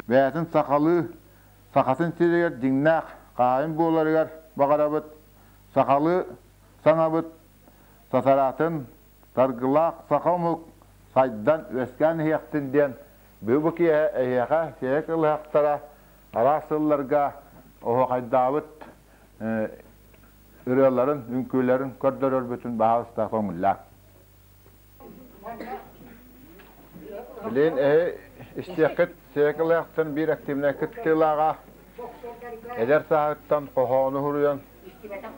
Бэйэтин сахалыы Сахатын сиригэр дьиҥнээх хаһаайын буоларыгар баҕарабыт, сахалыы саҥабыт сатараатын саргылаах саха омук сайдан үөскээн иһиэхтин диэн бүгүн бу киэһэ эһиэхэ сиэк ылыһахтара араас сылларга оһуохайдаабыт ырыаларын, үҥкүүлэрин көрдөрөрбүтүн баһаалыста көҥүллээх. Билигин эһи истиэххит Сиэкилээхтэн биир активнай кыттыылааҕа, эдэр сааһыттан хоһоону суруйан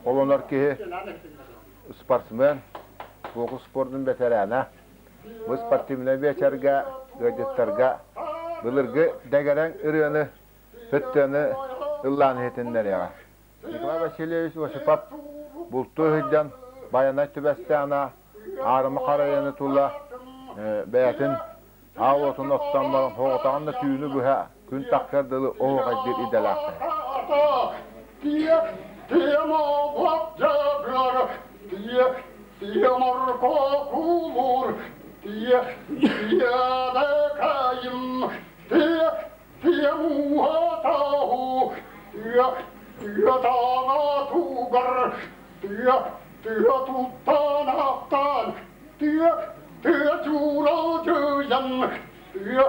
холонор киһи, спортсмен, фокус спордун бэтэрээнэ. Бу спортивнай биэчэргэ, ыалдьыттарга былыргы дэгэрэҥ ырыаны, сыттыаны ыллаан иһитиннэриэҕэ. Николай Васильевич Осипов бултуу сылдьан Байанай түбэстэҕинэ аарыма харайаны тула бэйэтин аал уотун оттон баран соҕотоҕун да түүнү быһа күн тахсар дылы оһуохайдыыр идэлээхтэр. Тыа, тыа туттан ахтан, тыа, тыа чуралдьыйан, тыа,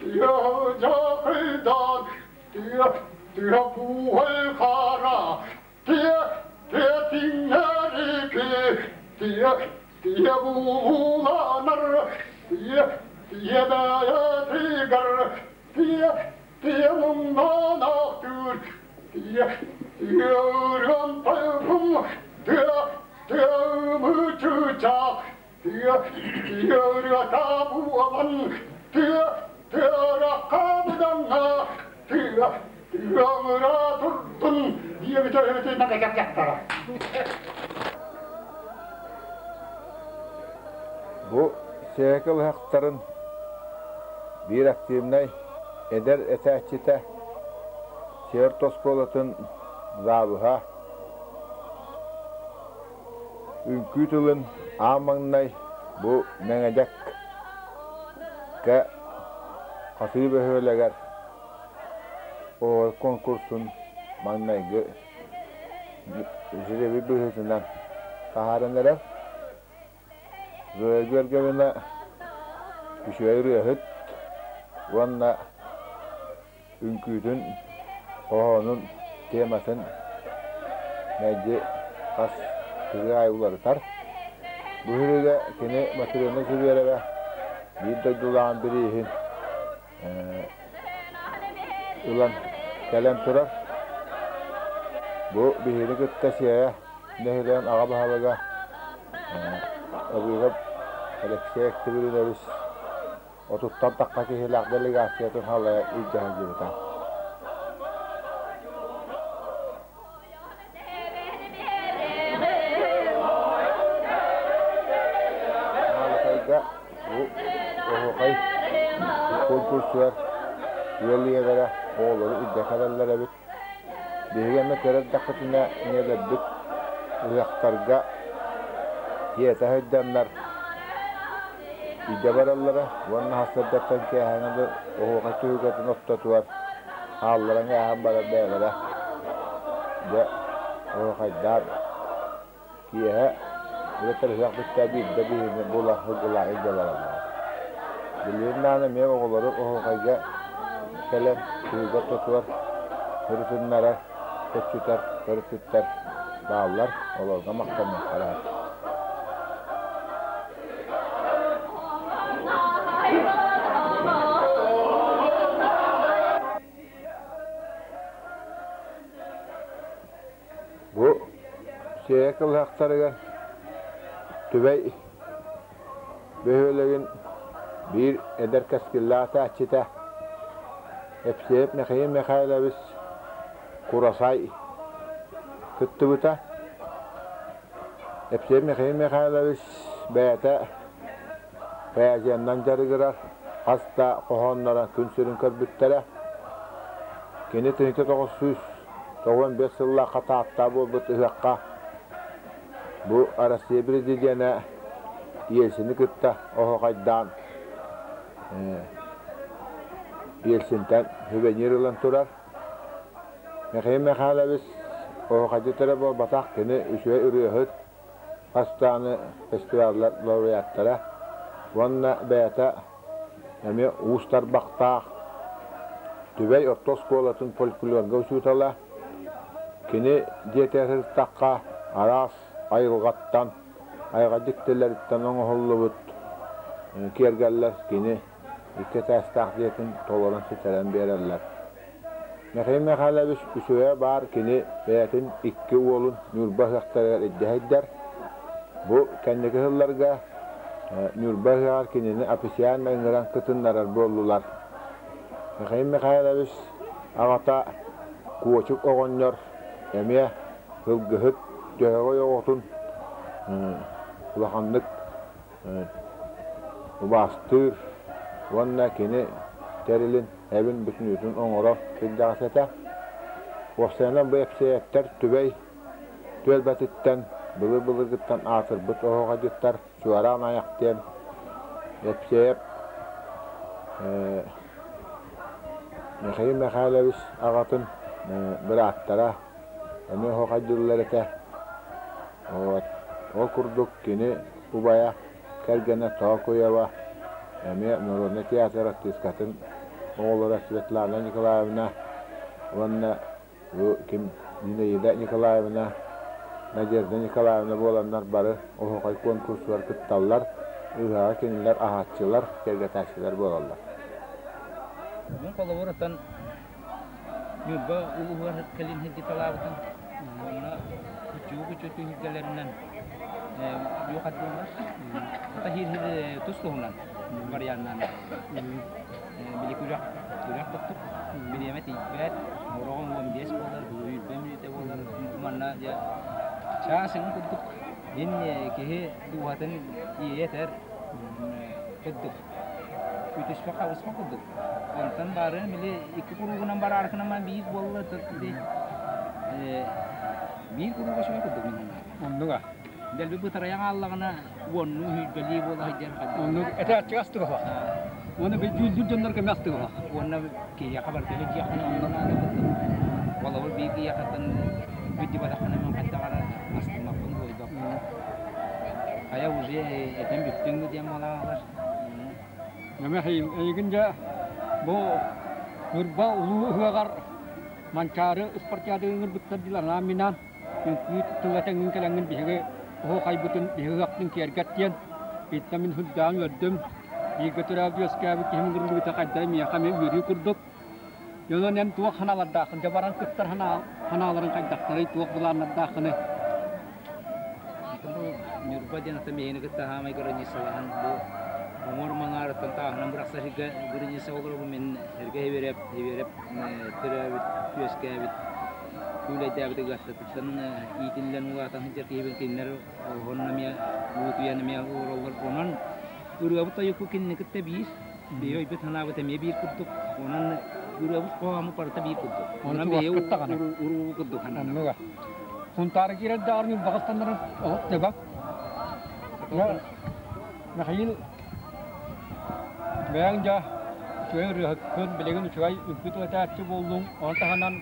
тыа дьахыйдан, тыа, тыа буһай хара, тыа, тыа тиҥнэрики, тыа, тыа булуланар, тыа, тыа бэйэтигэр, тыа, тыа муҥнаан ахтыыр, тыа, тыа ырыам тыа, тыа чыычаах, тыа, тыа ырыата буолан, тыа, тыа ырахха тыа, тыа ыра турдун, диэбитэ эбитин дьахтара. Бу сээкэ ыһахтарын биир активнай эдэр этээччитэ Сиэрт оскуолатын завуһа үҥкүү тылын аан маҥнай бу Мэҥэдьэккэ Хатыы бөһүөлэгэр оҕо конкурсун маҥнайгы жребий быһыытынан таһааран эрэр. Зоя Георгиевна үчүгэй ырыаһыт уонна үҥкүүтүн, хоһоонун тематын мэлдьи хас сырыы аайы уларытар. Бу сырыыга кини Матрена Сибиэрэбэ биир дойдулааҕын бирииһин ылан кэлэн турар. Бу биһигини кытта Сиэйэ нэһилиэгин аҕа баһылыга Абыйга Алексей Октябринович отуттан тахха киһилээх делегациятын салайа илдьэ сылдьыбыта. Маалыкайга бу оһуохай конкурсугар ыал ийэлэрэ оҕолору илдьэ кэлэллэр эбит. Биһиги эмэ көрөр эрдэхпитинэ ийэлэрбит ыһыахтарга тиэтэ сылдьаннар илдьэ бараллара уонна сарсыардаттан киэһээҥи дылы оһуохай түһүлгэтин ортотугар хаалларан ааһан баран бэйэлэрэ дьэ оһуохайдаан киэһэ эбэтэр ыһыах бүттэ биирдэ биһигини була сылгылаан илдьэ бараллара. Билигин даҕаны эмиэ оҕолору оһуохайга кэлэн түһүлгэ ортотугар ырытыннарар, көччүтэр төрөппүттэр бааллар, олорго махтаныахтара. Бу Сиэйэ кылыһахтарыгар Түбэй бөһүөлэгин биир эдэр кэскиллээх этээччитэ Эпсиэп Михаил Михайлович Курасай кыттыбыта. Эпсиэп Михаил Михайлович бэйэтэ поэзиянан дьарыгырар, хас да хоһоонноро күн сирин көрбүттэрэ. Кини 1995 сыллаахха Таатта буолбут ыһыахха бу Россия президенэ Ельцини кытта оһуохайдаан Ельцинтэн сувенир ылан турар. Михаил Михайлович оһуохайдьыт эрэ буолбатах, кини үчүгэй ырыаһыт, хас даҕаны фестиваллар лауреаттара уонна бэйэтэ эмиэ уус тарбахтаах Түбэй орто оскуолатын фольклорга учуутала. Кини дьиэтигэр сырыттахха араас айылҕаттан, айылҕа дьиктилэриттэн оҥоһуллубут киэргэллэр кини икки этээстээх дьиэтин толорон ситэрэн биэрэллэр. Михаил Михайлович үчүгэйэ баар кини бэйэтин икки уолун Ньурба ыһыахтарыгар илдьэ сылдьар. Бу кэнники сылларга Ньурба ыһыаҕар кинини официально ыҥыран кытыннарар буоллулар. Михаил Михайлович аҕата Куочук оҕонньор эмиэ сылгыһыт Дьөһөгөй оҕотун улаханнык убаастыыр уонна кини тэрилин эбин бүтүннүүтүн оҥорор кырдьаҕас этэ. Уопсайынан бу Эпсиэйэптэр Түбэй түөлбэтиттэн былыр-былыргыттан аатырбыт оһуохайдьыттар Чуораан Айах диэн Эпсиэйэп Михаил Михайлович аҕатын бырааттара эмиэ оһуохайдыыллар этэ. Вот. Ол курдук кини убайа кэргэнэ Тоокуева эмиэ народнай театр артыыскатын оҕолоро Светлана Николаевна уонна бу ким Зинаида Николаевна, Надежда Николаевна буоланнар бары оһуохай куонкурсугар кытталлар, ыһыаҕа кинилэр аһааччылар, кэргэтээччилэр буолаллар. Мин холобур оттон Ньурба улууһугар кэлин сылдьыталаабытым. Онно күчүгү-күчү түһүлгэлэринэн юхаттыыллар. Ата хиир тус туһунан варианнаан били күрэх күрэх курдук бириэмэ тиийбэт ороҕун 15 буолар 20 мүнүүтэ буолар манна дьэ чаас ыҥ курдук мин киһи дууһатын иэйэ этэр курдук үтүспэ-хабыспа курдук. Онтон баарын били икки куруугунан барааркынан биир буолла биир курууга үчүгэй курдук мин санаабар. Оннуга. Дэлби бытарайан хааллаҕына уоннуу сүүрбэлии буола сылдьар хайдах. Оннук этээччигэ астыга Уонна дьүүллүүр дьоннорго эмиэ астыга Уонна киһиэхэ барытыгар дьиэххин онно наада курдук. Холобур биир киһиэхэттэн бүддүбэтэххинэ мин хайдах эрэ астыммаппын буойбаппын. Хайа уже этэн бүттүҥ диэн буолаалар. Эйигин дьэ бу Ньурба улуу ыһыаҕар Манчаары ыспартыйаатыгар ыҥырбыттар дииллэр анаан-минаан үҥкүү тыла тэҥҥин кэлэҥҥин биһиги оһуохайбытын биһиги ыһыахпытын киэргэт диэн итиннэ мин сүрдээҕин үөрдүм. Бииргэ төрөөбүт үөскээбит киһим ыҥырыллыбыта хайдах миэхэ эмиэ үөрүү курдук. Дьонон эн туох санаалардааххын дьэ баран кыттар санааларыҥ хайдахтарый туох былааннардааххыный? Бу Ньурба диэн ата миһини кытта хаамай границалаһан бу оҥор маҥаарыттан тааһынан бырахсар сиргэ граница олоробун мин эргэ Хибирэп Хибирэп төрөөбүт үөскээбит күүлэйдээбит ыгаттатыттан иитиллэн улаатан сылдьар киһибин кинилэр оһонно эмиэ уутуйан эмиэ олороллор онон ырыабыт тойуку кинини кытта биир биһи өйбүт санаабыт эмиэ биир курдук онон ырыабыт хоһооммут барыта биир курдук онон биһи уруу курдук сананабыт Сунтаары киирэр даҕаны Ньурбаҕастаннарын олох төбө. Михаил бэйэҥ дьэ үчүгэй ырыаһыккын, билигин үчүгэй үҥкүү тылатааччы буоллуҥ, ону таһынан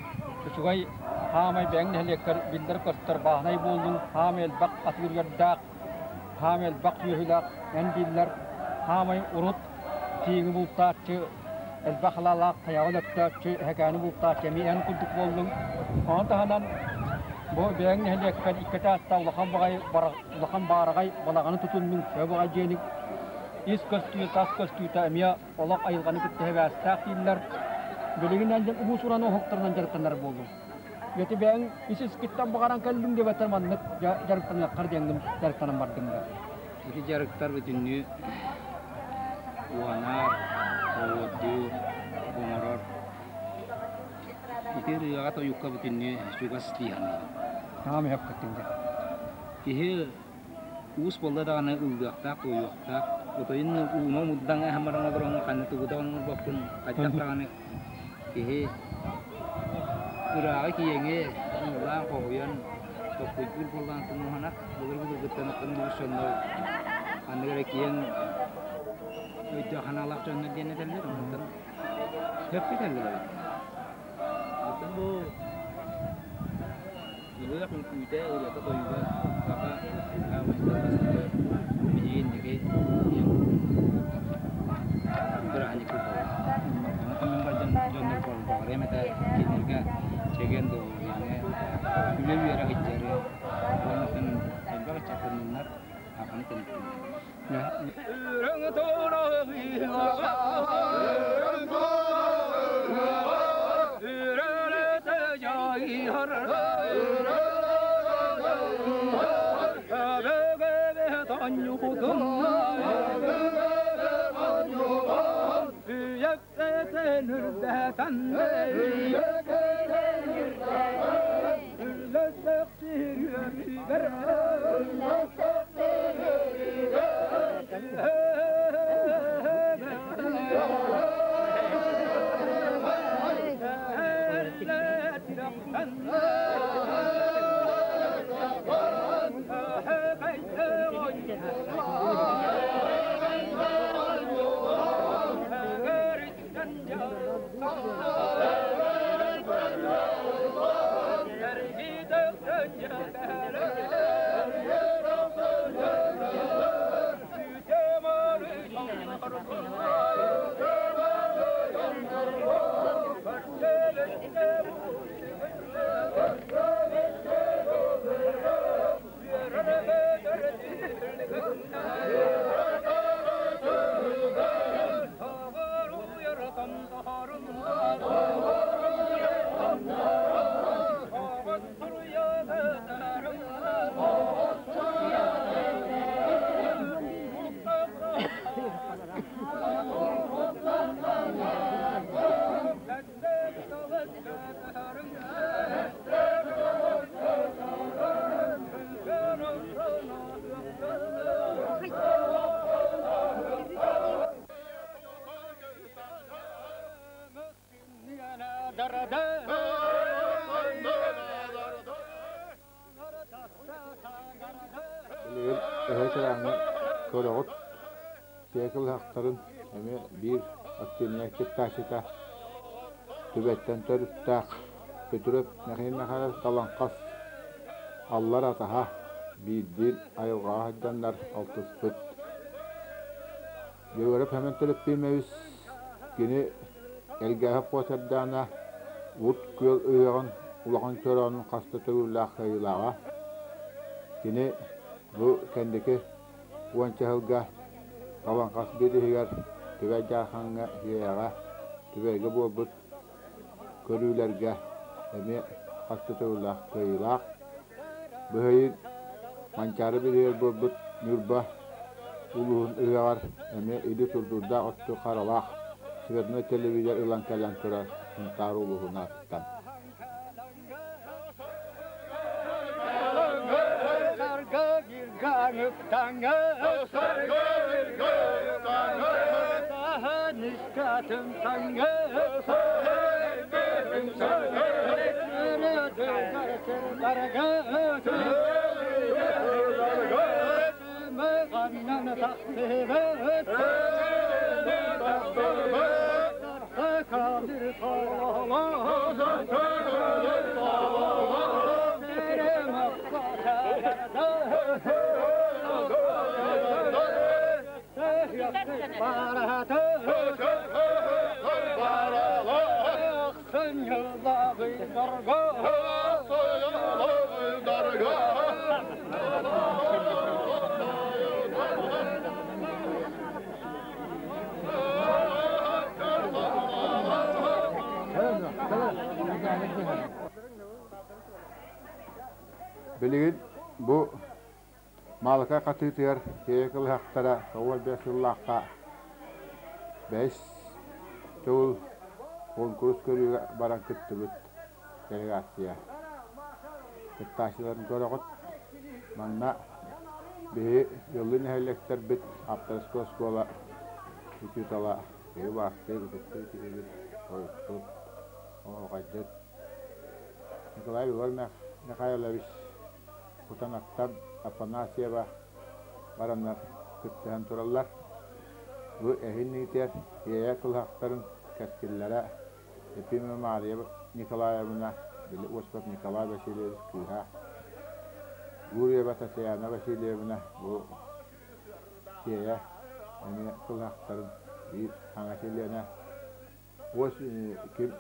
үчүгэй хаамай бэйэҥ нэһилиэккэр биллэр-көстөр бааһынай буоллуҥ, хаамай элбэх атыырыардаах, хаамай элбэх сүөһүлээх эн дииллэр, хаамай урут тииҥи бултааччы, элбэх халаалаах тайаҕы өлөртөөччү, эһэкээни бултааччы эмиэ эн курдук буоллуҥ. Ону таһынан бу бэйэҥ нэһилиэккэр икки этээстээх улахан баҕайы улахан баараҕай балаҕаны тутуннуҥ, сөп баҕайы дьиэни ис көстүү, тас көстүүтэ эмиэ олох айылҕаны кытта сибээстээх дииллэр. Билигин эн дьон уус-уран оһохторунан дьарыктанар буоллуҥ. Ити бэйэҥ ис-искиттэн баҕаран кэллиҥ диэбэттэр маннык дьарыктаныаххар диэҥҥин дьарыктанан бардыҥ да. Ити дьарыктар бүтүннүү уһанар, оҕуордуур, оҥорор. Ити ырыаҕа тойукка бүтүннүү чугас дии саныыбын. Аҕам өһөххүттүҥ дьэ. Киһи уус буолла даҕаны ыллыахтаах, туойуохтаах. Утуйун уума муддаҥ аһамаран олороҥҥун ханна тугу да оҥорбоккун, хайдах даҕаны киһи ырааҕы киэҥи ыллаан хоһуйан толкуйдуур буоллаан тумуһанар былыр-былыргыттан оттон дьоннор ханнык эрэ киэҥ өйдөөх санаалаах дьоннор диэн этэллэр онтон Сөпкө кэллилэр. Оттон бу ыһыах үҥкүүтэ, ырыата-тойуга саха хаамайдар бастакы биһиги инники диэн бырааһынньыкпыт буолар. Онтон мин бар дьон дьоннорбор баҕарыам этэ кинилэргэ чэгиэн доруобуйаны, үлэ-үөрэх илдьэри уонна элбэх ыччаттанныннар саханы тэниппиннэр. Үрүҥ Билигин эһэ кырааҥҥа көрөҕүт, сиэкил ыһахтарын эмиэ биир активнай кыттааччыта Түбэттэн төрүттээх Петров Михаил Михайлович Талаҥхас аллар атаһа биирдиин айылҕаҕа сылдьаннар алтыспыт. Егоров Хэмэн Төлөппүөмэбис кини Элгээһи Куосардаана Ут күөл ыһыаҕын улахан чороонун хаста төгүллээх кыайыылааҕа. Кини бу кэнники уонча сылга Талаҥхас бирииһигэр Түбэй Дьаархаҥҥа Иэйэҕэ Түбэйгэ буолбут көрүүлэргэ эмиэ хаста төгүллээх кыайыылаах. Быһыйын Манчаары бирииһигэр буолбут Ньурба улууһун ыһыаҕар эмиэ илии сурдурдаах отту харалаах цветной телевизор ылан кэлэн турар Сунтаар улууһун аатыттан. Билигин бу Маалыкай хатыытыгар киэйэ кылыһахтара 95 сыллаахха бэһис төгүл куонкурус көрүүгэ баран кыттыбыт делегация. Кыттааччыларын көрөҕүт. Манна биһи ыаллыы нэһилиэктэрбит авторскай оскуола учуутала киһи баастыыр ытыктыыр киһибит тойуксут, оһуохайдьыт Николай Егор Михайлович Кутанаттан Афанасьева бараннар кыттыһан тураллар. Бу эһин иитэр иэйэ кылыһахтарын кэскиллэрэ Ефимова Мария Николаевна, били Осипов Николай Васильевич кыыһа, Гурьева Татьяна Васильевна бу Сиэйэ эмиэ кылыһахтарын биир саҥа чилиэнэ, ким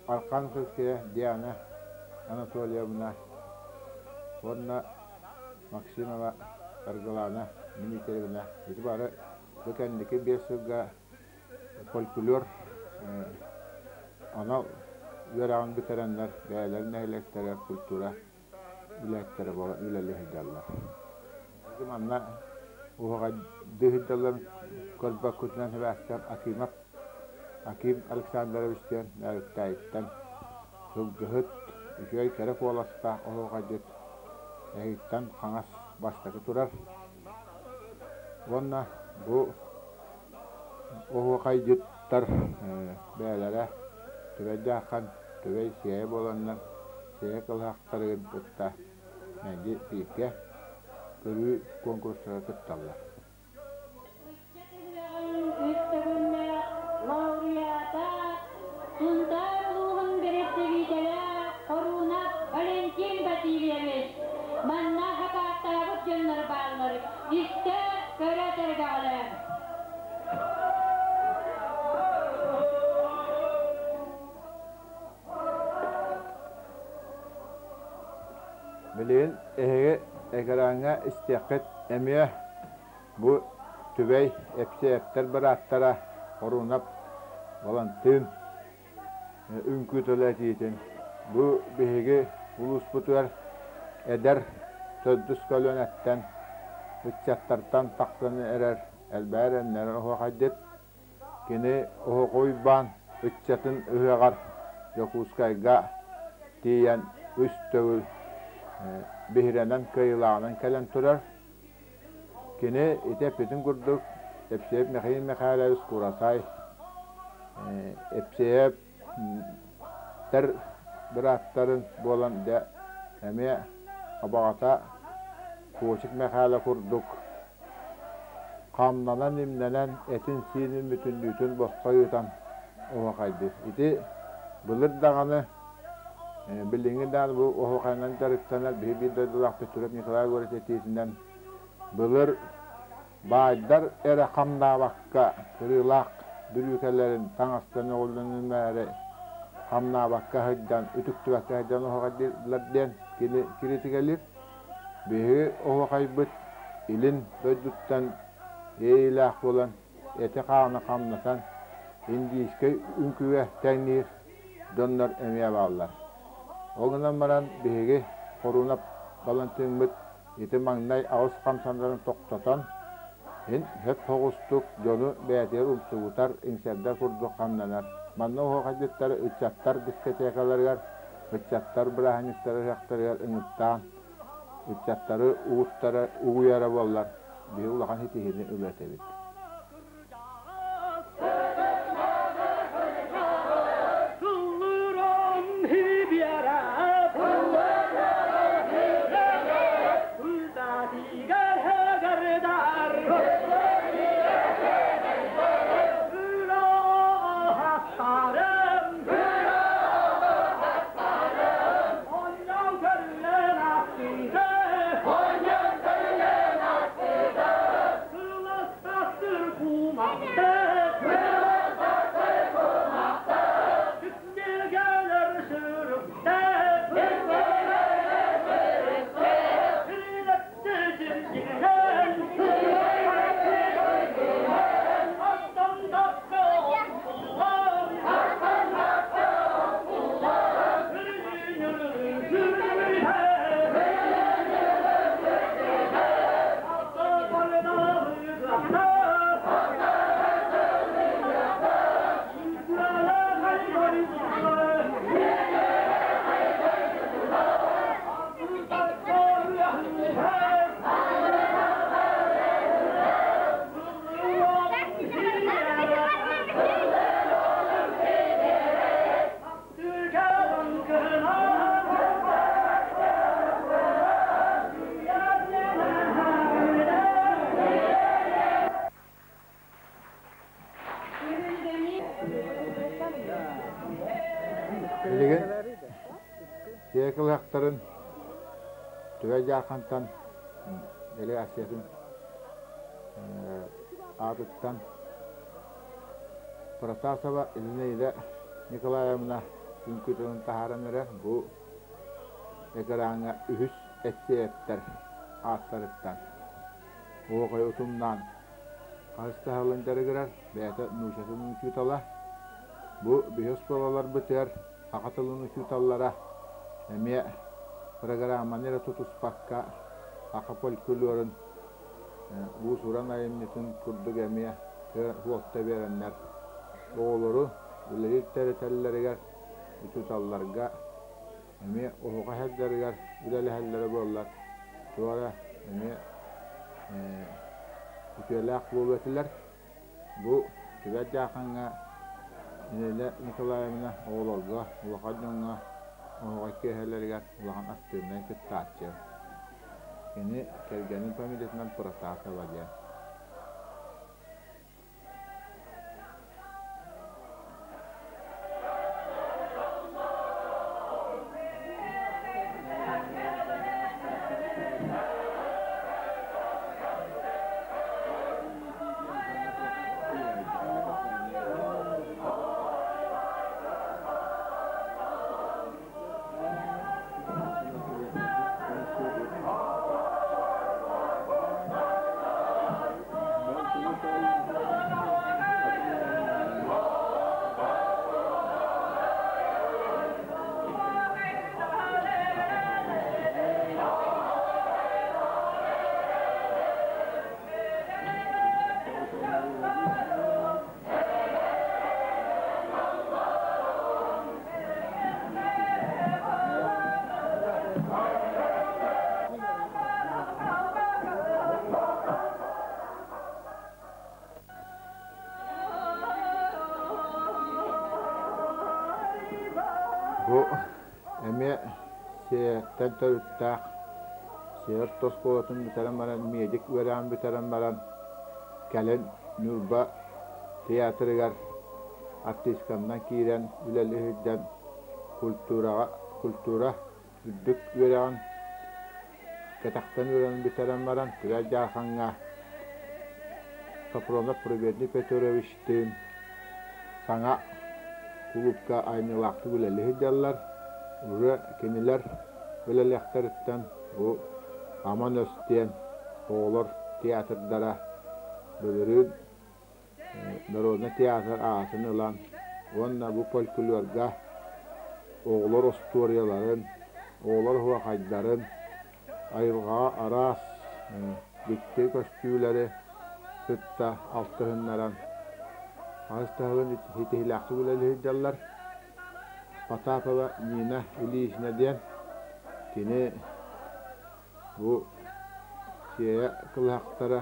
Архангельская Диана Анатольевна уонна Максимова Саргылана Дмитриевна ити бары бу кэнники 5 сылга фольклор анал үөрэҕин бүтэрэннэр бэйэлэрин нэһилиэктэригэр культура үлэһиттэрэ буолан үлэлии сылдьаллар. Манна уһаҕайдыы сылдьалларын көрбөккүтүнэн сибээстээн Акимов Аким Александрович диэн Нөөрүктээйиттэн сылгыһыт, үчүгэй кэрэ куоластаах оһуохайдьыт эһигиттэн хаҥас бастакы турар. Уонна бу оһуохайдьыттар бэйэлэрэ Түбэй Дьааххан, Түбэй Сиэйэ буоланнар Сиэйэ кылыһахтарыгар кытта мэлдьи бииргэ көрүү куонкурустарыгар кытталлар. Ыччат ыһыаҕын үс төгүллээх лауреата, Сунтаар улууһун бэрэстэбиитэлэ Хорунов Валентин Васильевич. Манна хакааттаабыт дьоннор бааллар. Истэ, көрө сэргэҕэлээҥ. Билигин эһиги экраҥҥа истиэххит эмиэ бу Түбэй Эпсиэптэр бырааттара Хорунап Балантыын үҥкүү тыла этиитин бу биһиги улууспутугар эдэр төрдүс көлүөнэттэн ыччаттартан тахсан эрэр элбэҕи эрэннэрэр оһуохайдьыт. Кини Оһоҕо Уйбаан ыччатын ыһыаҕар Дьокуускайга тиийэн үс төгүл биһирэнэн кыайыылааҕынан кэлэн турар. Кини ити эппитин курдук Эпсиэп Михаил Михайлович Курасай Эпсиэп тэр бырааттарын буолан дьэ эмиэ абаҕата Куочук Мэхээлэ курдук хамнанан-имнэнэн этин-сиинин бүтүннүүтүн босхо ыытан оһуохайдыыр. Ити былыр даҕаны билиҥҥи даҕаны бу оһуохайынан дьарыктанар биһи биир дойдулаах Петров Николай Егорович этиитинэн былыр баайдар эрэ хамнаабакка кырыылаах бүрүүкэлэрин таҥастарын өҕүллэнинээри хамнаабакка сылдьан үтүктүбэккэ сылдьан оһуохайдыыллар диэн кини киритикэлиир. Биһиги оһуохайбыт илин дойдуттан иэйиилээх буолан эти-хааны хамнатан индийскэй үҥкүүгэ тэҥниир дьоннор эмиэ бааллар. Ол гынан баран биһиги Хоруунап Балантыыммыт ити маҥнай аҕыс хамсанарын тохтотон, ин сөп соҕустук дьону бэйэтигэр умсугутар, иҥсэрдэр курдук хамнанар. Манна оһуохайдьыттары ыччаттар дискотекаларыгар, ыччаттар бырааһынньыктары ыһыахтарыгар ыҥыртаан, ыччаттары угуттара угуйара буоллар, биһи улахан ситиһиини ылыа этибит. Билигин Сиэкилэхтарын Түбэй Дьаархантан делегациятын аатыттан Протасова Зинаида Николаевна үҥкүүтүн таһааран эрэр. Бу экраҥҥа үһүс эссиэптэр ааттарыттан оһуохай утумнаан хаһыс да сылын дьарыгырар, бэйэтэ нуучатын учуутала. Бу биһи оскуолаларбытыгар саха тылын учууталлара эмиэ программаны эрэ тутуспакка саха фольклорун уус-уран айымньытын курдук эмиэ суолта биэрэннэр оҕолору үлэлиир тэрилтэлэригэр учууталларга эмиэ оһоҕо иһэллэригэр үлэлэһэллэрэ буоллар туора эмиэ үтүөлээх буолуо этилэр. Бу Түбэт Дьаахаҥҥа Нелля Николаевна оҕолорго, улахан дьоҥҥо оһоҕой киэһэлэригэр улахан актыыбынай кыттааччы. Кини кэргэнин фамилиятынан Протасова диэн. Бу эмиэ Сиэйэттэн төрүттээх Сиэр оскуолатын бүтэрэн баран, медик үөрэҕин бүтэрэн баран, кэлин Ньурба театрыгар артистканнан киирэн үлэлии сылдьан культураҕа культура үрдүк үөрэҕин кэтэхтэн үөрэнэн бүтэрэн баран Түбэй Дьаархаҥҥа Софронов Прибедный Петровичтыын саҥа кулуупка айымньылаахтык үлэлии сылдьаллар. Уже кинилэр үлэлиэхтэриттэн бу Аман өс диэн оҕолор театрдара былырыын Народнай театр аатын ылан уонна бу фольклорга оҕолор остуоруйаларын, оҕолор оһуохайдарын, айылҕаҕа араас дьикти көстүүлэри кытта алтыһыннаран хаһыс да сылын ситиһиилээхтик үлэлии сылдьаллар. Потапова Нина Ильинична диэн кини Бу Сиэйэ кылыһахтара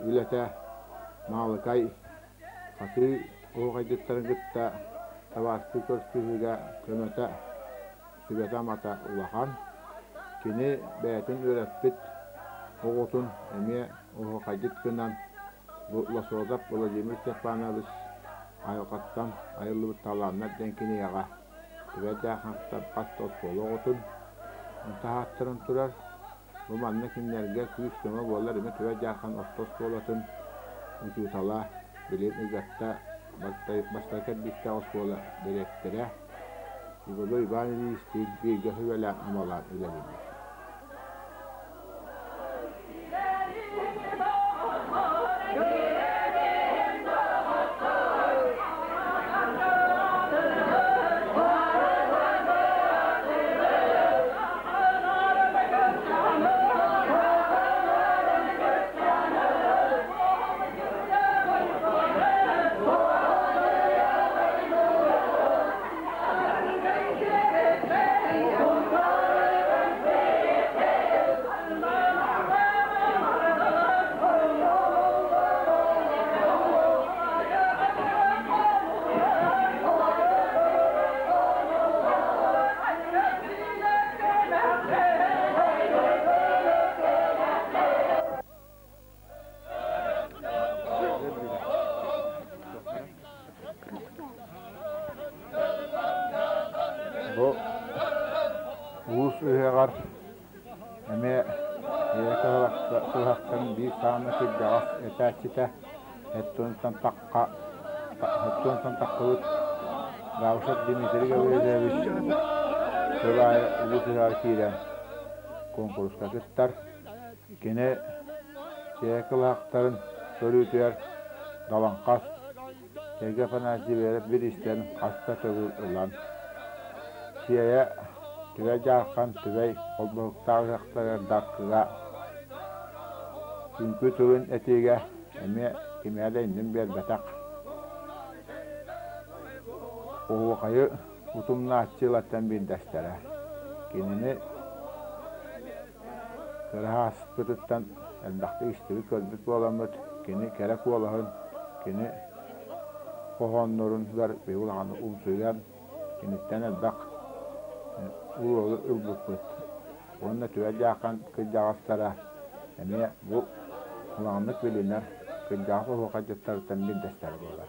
үлэтэ Маалыкай хатыы оһуохайдьыттарын кытта табаарыстыы көрсүһүүгэ көмөтө, сүбэтэ-амата улахан. Кини бэйэтин үөрэппит оҕотун эмиэ оһуохайдьыт гынан бу Лосозов Владимир Степанович айылҕаттан айыллыбыт талааннар диэн кинигэҕэ Түбэй-Дьаархантан хас да оскуола оҕотун таһааттаран турар. Бу манна кинилэргэ күүс-көмө буолар эмиэ Түбэй-Дьаархан орто оскуолатын учуутала, билигин Ыгатта бастакы кэрдиистээх оскуола дириэктэрэ Иванов Иван Ильичтиин бииргэ сүбэлээн-амалаан үлэлииллэр. Бу улуус ыһыаҕар эмиэ ийэ кыһахтан биир саамай кырдьаҕас этээччитэ Эттуонтан тахха Эттуонтан таххыбыт Габышев Дмитрий Гаврильевич сыл аайы улуус ыһыаҕар киирэн куонкуруска кыттар. Кини сиэ кылаахтарын көрүүтүгэр Далаҥхас Сергей Афанасьевич бириистэн хаста төгүл ылан, Сиэйэ Түбэй Дьаархан Түбэй холбоһуктаах ыһыахтарыгар Даркыга үҥкүү тылын этиигэ эмиэ кимиэхэ да иннин биэрбэтэх. Оһуохайы утумнааччылартан биирдэстэрэ. Кинини Кыраһааспытыттан элбэхтик истибит-көрбүт буоламмыт, кини кэрэ куолаһын, кини хоһоонноругар биһиги улаханнык умсугуйан, киниттэн элбэх уруогу ылбыппыт. Уонна Түбэй Дьаакан кырдьаҕастара эмиэ бу улаханнык билинэр кырдьаҕас оһуохайдьыттарыттан биирдэстэрэ буолар.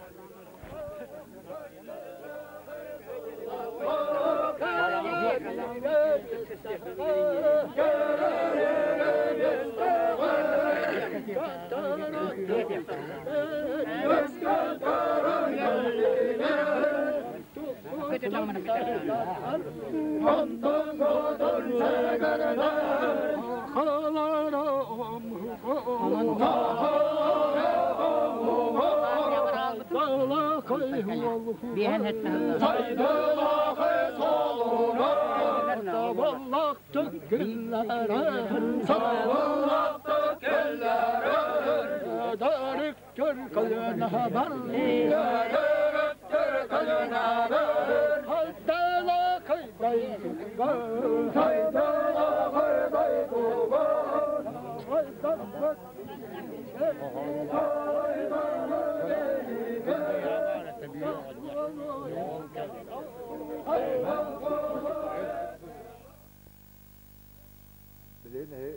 Билигин эһи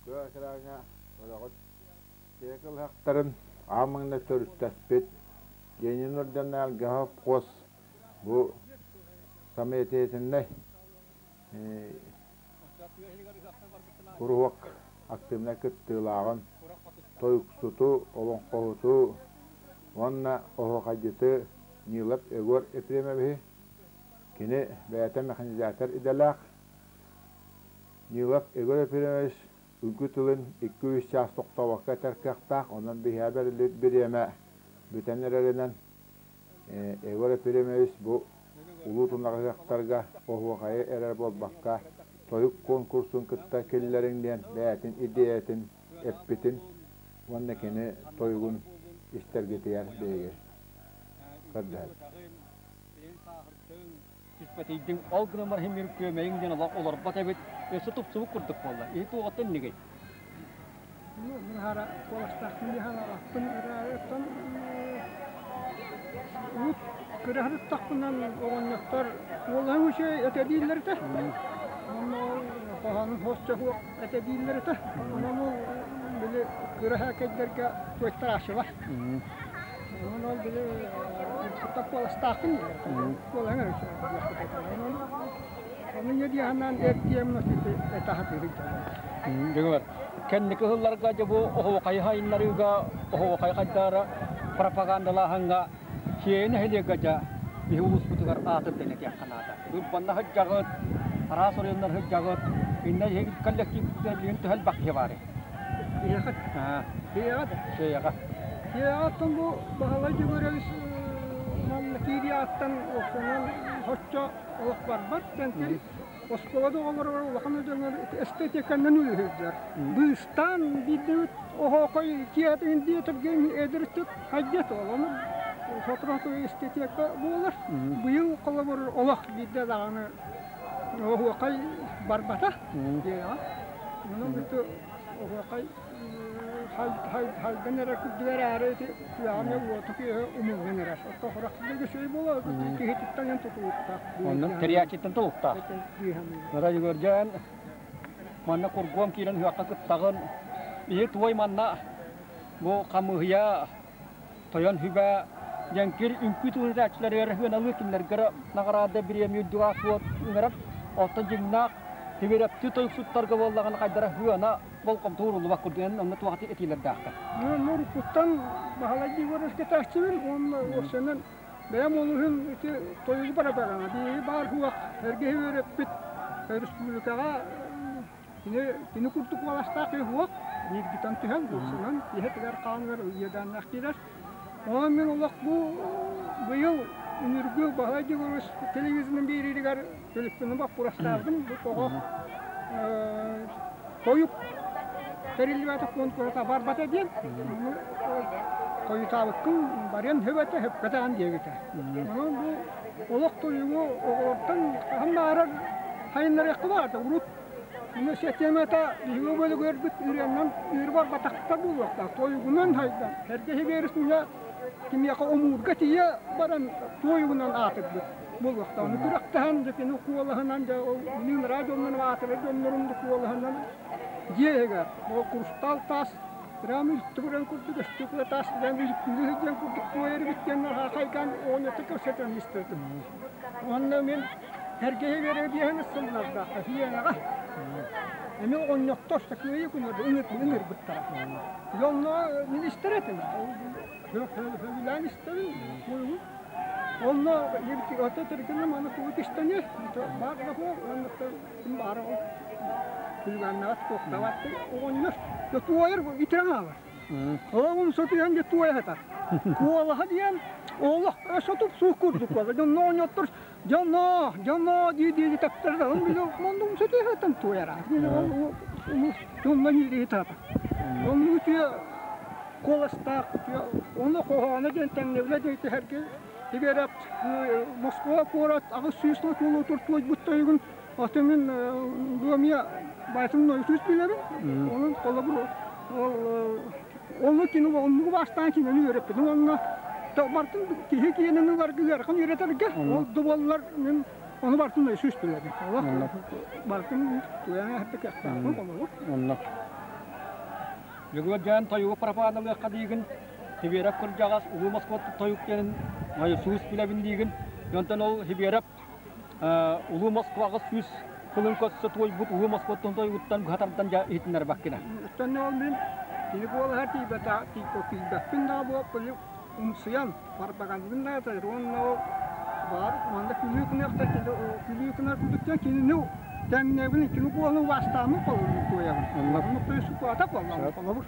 кыа экраҥҥа көрөҕүт Кылыһахтарын аан маҥнай төрүттэспит Ленин орденаалгаһа хос бу самостоятельнай куруһуок активнай кыттыылааҕын, тойуксуту, олоҥхоһуту уонна оһуохайдьыты Нилов Егор Ефремовиһы, кини бэйэтэ механизатор идэлээх. Нилов Егор Ефремович Үҥкүү тылын икки-үс чаас тохтообокко этэр кыахтаах, онон биһиэхэ бэриллибит бириэмэ бүтэн эрэринэн Егор Ефремович бу улуу тунах ыһыахтарга оһуохайы эрэр буолбакка, тойук куонкурсун кытта киллэриҥ диэн бэйэтин идиэйэтин эппитин уонна кини тойугун истэргитигэр биһиги көрдөһөбүт. Түспэтийдиҥ, ол гынан баран иһин күөмэйиҥ диэн олох олорбот эбит, өссө тупсубут курдук буолла. Иһи туоҕуттан иннигий? Мин куоластаахпын дии санаабаппын эрээри урут кыраһырыттахпынан оҕонньоттор уоллаһын үчүгэй этэ дииллэр этэ. Онно хоһоонун хос суох этэ дииллэр этэ. Онон ол били кыраһаакайдарга туойтарааччылар. Онон ол били куттал куоластаахпын дииллэр. Куолаһын эрэ үчүгэй. Онон ону дии санаан эрдиэм этаһатыырый Дьиҥэр, кэнники сылларга дьэ бу оһуохайы сайыннарыыга, оһуохай хайдаара пропагандалааһыҥҥа Сиэйэ нэһилиэгэ дьэ биһи улууспутугар аатырдан этиэххэ наада. Урбанна сылдьаҕыт, араас оройуоннар сылдьаҕыт, иннэ коллективтар билигин төһө элбэх киһи баарый? Биһиэхэ? Биһиэхэ да? Сиэйэҕэ. Сиэйэҕэ оттон бу Баһылай Дьөгүөрэбис манна киириэҕиттэн уопсайынан соччо олох барбат. Кэнтин оскуола да оҕолоругар улахан өдөҥөр эстетиканан үлүһүйдэр. Быыстаан биирдэбит оһоокой киэһэтин диэтэргин эдэртик хайдет ол. Ону сотору эстетика буолар. Быйыл холобур олох биирдэ даҕаны оһуокай барбата диэҕэ. Ону бүтү оһуокай хайдан эрэр курдук эрээри ити күөҕэ уоту күөһэ умуллан эрэр. Оттон хорох үчүгэй буолар киһититтэн тутулуктаах. Оннук тэрийээччиттэн тутулуктаах. Нара Егордьан манна кургуом киирэн ыһыахха кыттаҕын. Иһи туой манна бу хамыыһыйа тойон хүбэ Дьэҥкир үҥкүү тылын ыаналыыр кинилэргэ наҕараада бириэмийэ үрдүк аат ыҥырар. Оттон дьиҥнээх Тимирэптии тойуксуттарга буоллаҕына хайдара ыана болҕомто ууруллубат курдук эн онно туох этиилэрдээххин? Уруккуттан Баһылай Егоровичка тааччыбын уонна уопсайынан бэйэм олуһун ити тойугу бара-барана биһиги баар суох эргэһи үөрэппит республикаҕа кини кини курдук уоластаах киһи суох бииргитэн түһэн уопсайынан киһи хааныгар иэдээннээх киирэр. Онон мин олох бу быйыл үнүргү Баһылай Егорович телевизорын биэриитигэр төлөппүнү боппуруостаабытым. Бу тоҕо тойук тэриллибэтэх куонкуруса барбата диэн хойутаабыккын барыан сөп этэ, сөпкө диэбитэ. Онон бу олох тойугу оҕолортон хаһан баҕарар сайыннарыахха баарда. Урут Системата биһиги бөлүгүөрбүт ырыаннан ыыр барбатахтар буолуохтаах. Тойугунан хайдан, эргэ хибиэрис кимиэхэ омуурга тиийэ баран туойугунан аатырбыт буолуохтаах. Ону күрэхтэһэн, дьэ кини куолаһынан, дьэ ол билигин радионан аатырар дьоннорун да куолаһынан дьиэ иһигэр ол курустаал таас прям үлтүгүрэн курдук өстүкүлэ таас прям үлтүгү сылдьан курдук туойар эбит диэн хаайкаан оҕонньотто кэпсэтэн истэртим. Уонна мин Сэргэһи биэрэбиэһин сыллардаахха Сиэрэҕэ эмиэ оҕонньоттор сакыайы күнү ыҥырбыттара. Онно мин истэр этим. Сөбүлээн истэбин. Онно ото түргэним аны тугу истэни баар да суох ким баара ол күлүгээннэҕэ туохтабат оҕонньор туойар итирэн хаалар. Оҕум сотуйан дьэ туойа сытар. Куолаһа диэн олох сотуп суох курдук буолар. Дьонно оҕонньоттор Дьоно, дьоно дии-дии таптар он биле мондум сөтү туяра. Дьонно ньири тата. Онну үтүө куоластаах ону хоһооно диэн тэҥнэбилэ диэн түһэргэ тибиэрэп Москва куорат 800 сыл туолуутур туойбут тойугун атымын дуомия байтын нойсуус билэбин. Onun холобур ол Онно кини оннугу бастаан кинини үөрэппитим уонна бартын киһи киэнин ыларга ыарахан үөрэтэргэ ол да буоллар мин ону бартын өйсүүс билэбин. Олох бартын туйан эһэрдэ кыахтаахпын холобур. Онно. Бүгүн тойугу пропагандалыахха диигин, Сибиэрэп кырдьаҕас Улуу Москва тойук диэнин суус билэбин диигин. Онтон ол Сибиэрэп Улуу Москваҕа сүүс сылын көрсө туойбут Улуу Москваттан тойугуттан быһа тардан дьэ иһитиннэрбэккинэ. Оттон ол мин кини буолаһар тиийбэтэх тиийбэппин да буо умсуйан барбаганныбын да уонна ол баар манна күлүү гыныахтар күлүү гынар курдук кинини тэҥнэбин кини буолан убаастааммын холобур туойабын. Оннук сукуата буолла холобур.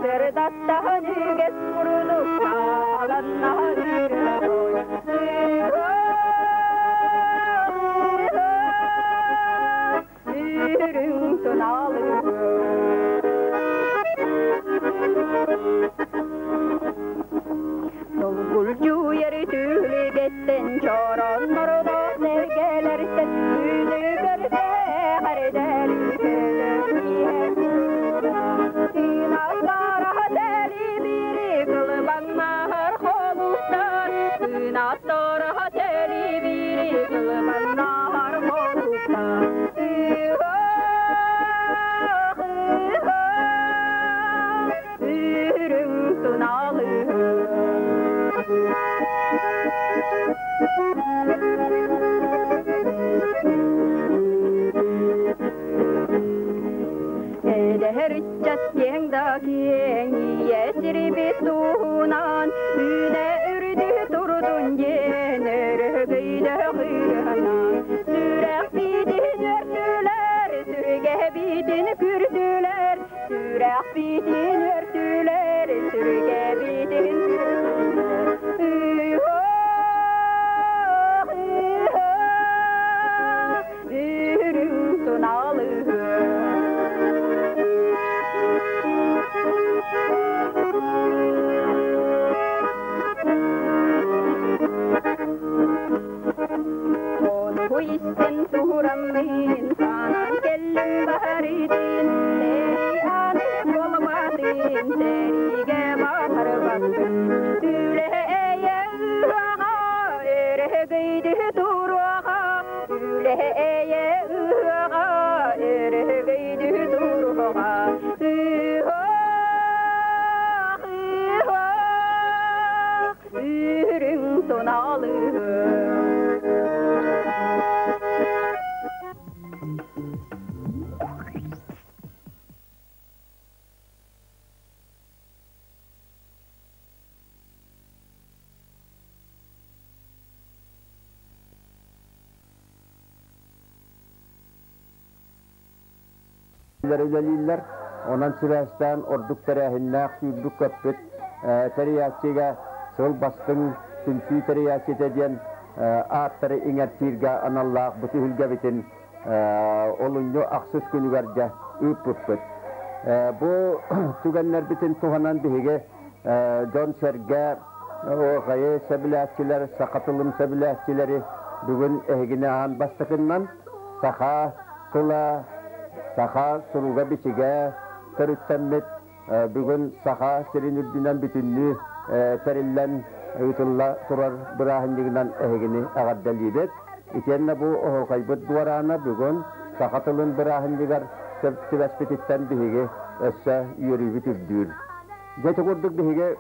Сырдаттаһын үгэс курдук сааланнаһын Үрүҥ туналыгы Долгулдьуйар түлүгэттэн чороннордо сэргэлэртэн күнү көрсө Эдэр ыччат киэҥ да киэҥ ийэ сирбит туһунан үүнэ үрдү турдун диэн өрөгөйдөөх ырыанан сүрэх биитин өртүлэр сүргэ биитин күрдүлэр сүрэх биитин өртүлэр сүргэ биитин Үрүҥ туналыһы Ону истэн тураммын, санаан кэллим баһарытын, сэрии аны буолбатын, сэриигэ баһарбатын. Үлэ эйэ ыһыаҕа, өрөгөйдү туруоҕа, үлэ эйэ ыһыаҕа, өрөгөйдү туруоҕа. Ыһыах, ыһыах, үрүҥ туналыһы. Үлэлииллэр. Онон сибээстээн ордук тэрээһиннээх сүүрбүт-көппүт тэрийээччигэ сыл бастыҥ түмсүү тэрийээччитэ диэн ааттары иҥэртииргэ аналлаах бу түһүлгэбитин олунньу ахсыс күнүгэр дьэ ыыппыппыт. Бу түгэннэрбитин туһанан биһиги дьон-сэргэ оһуохайы сөбүлээччилэр, саха тылын сөбүлээччилэри бүгүн эһигини аан бастакыннан саха тыла, саха суруга-бичигэ төрүттэммит бүгүн Саха сирин үрдүнэн бүтүннүү тэриллэн ыытылла турар бырааһынньыгынан эһигини эҕэрдэлиибит. Итиэннэ бу оһуохайбыт дуораана бүгүн саха тылын бырааһынньыгар сөп түбэспититтэн биһиги өссө үөрүүбүт үрдүүр. Дьэ ити курдук биһиги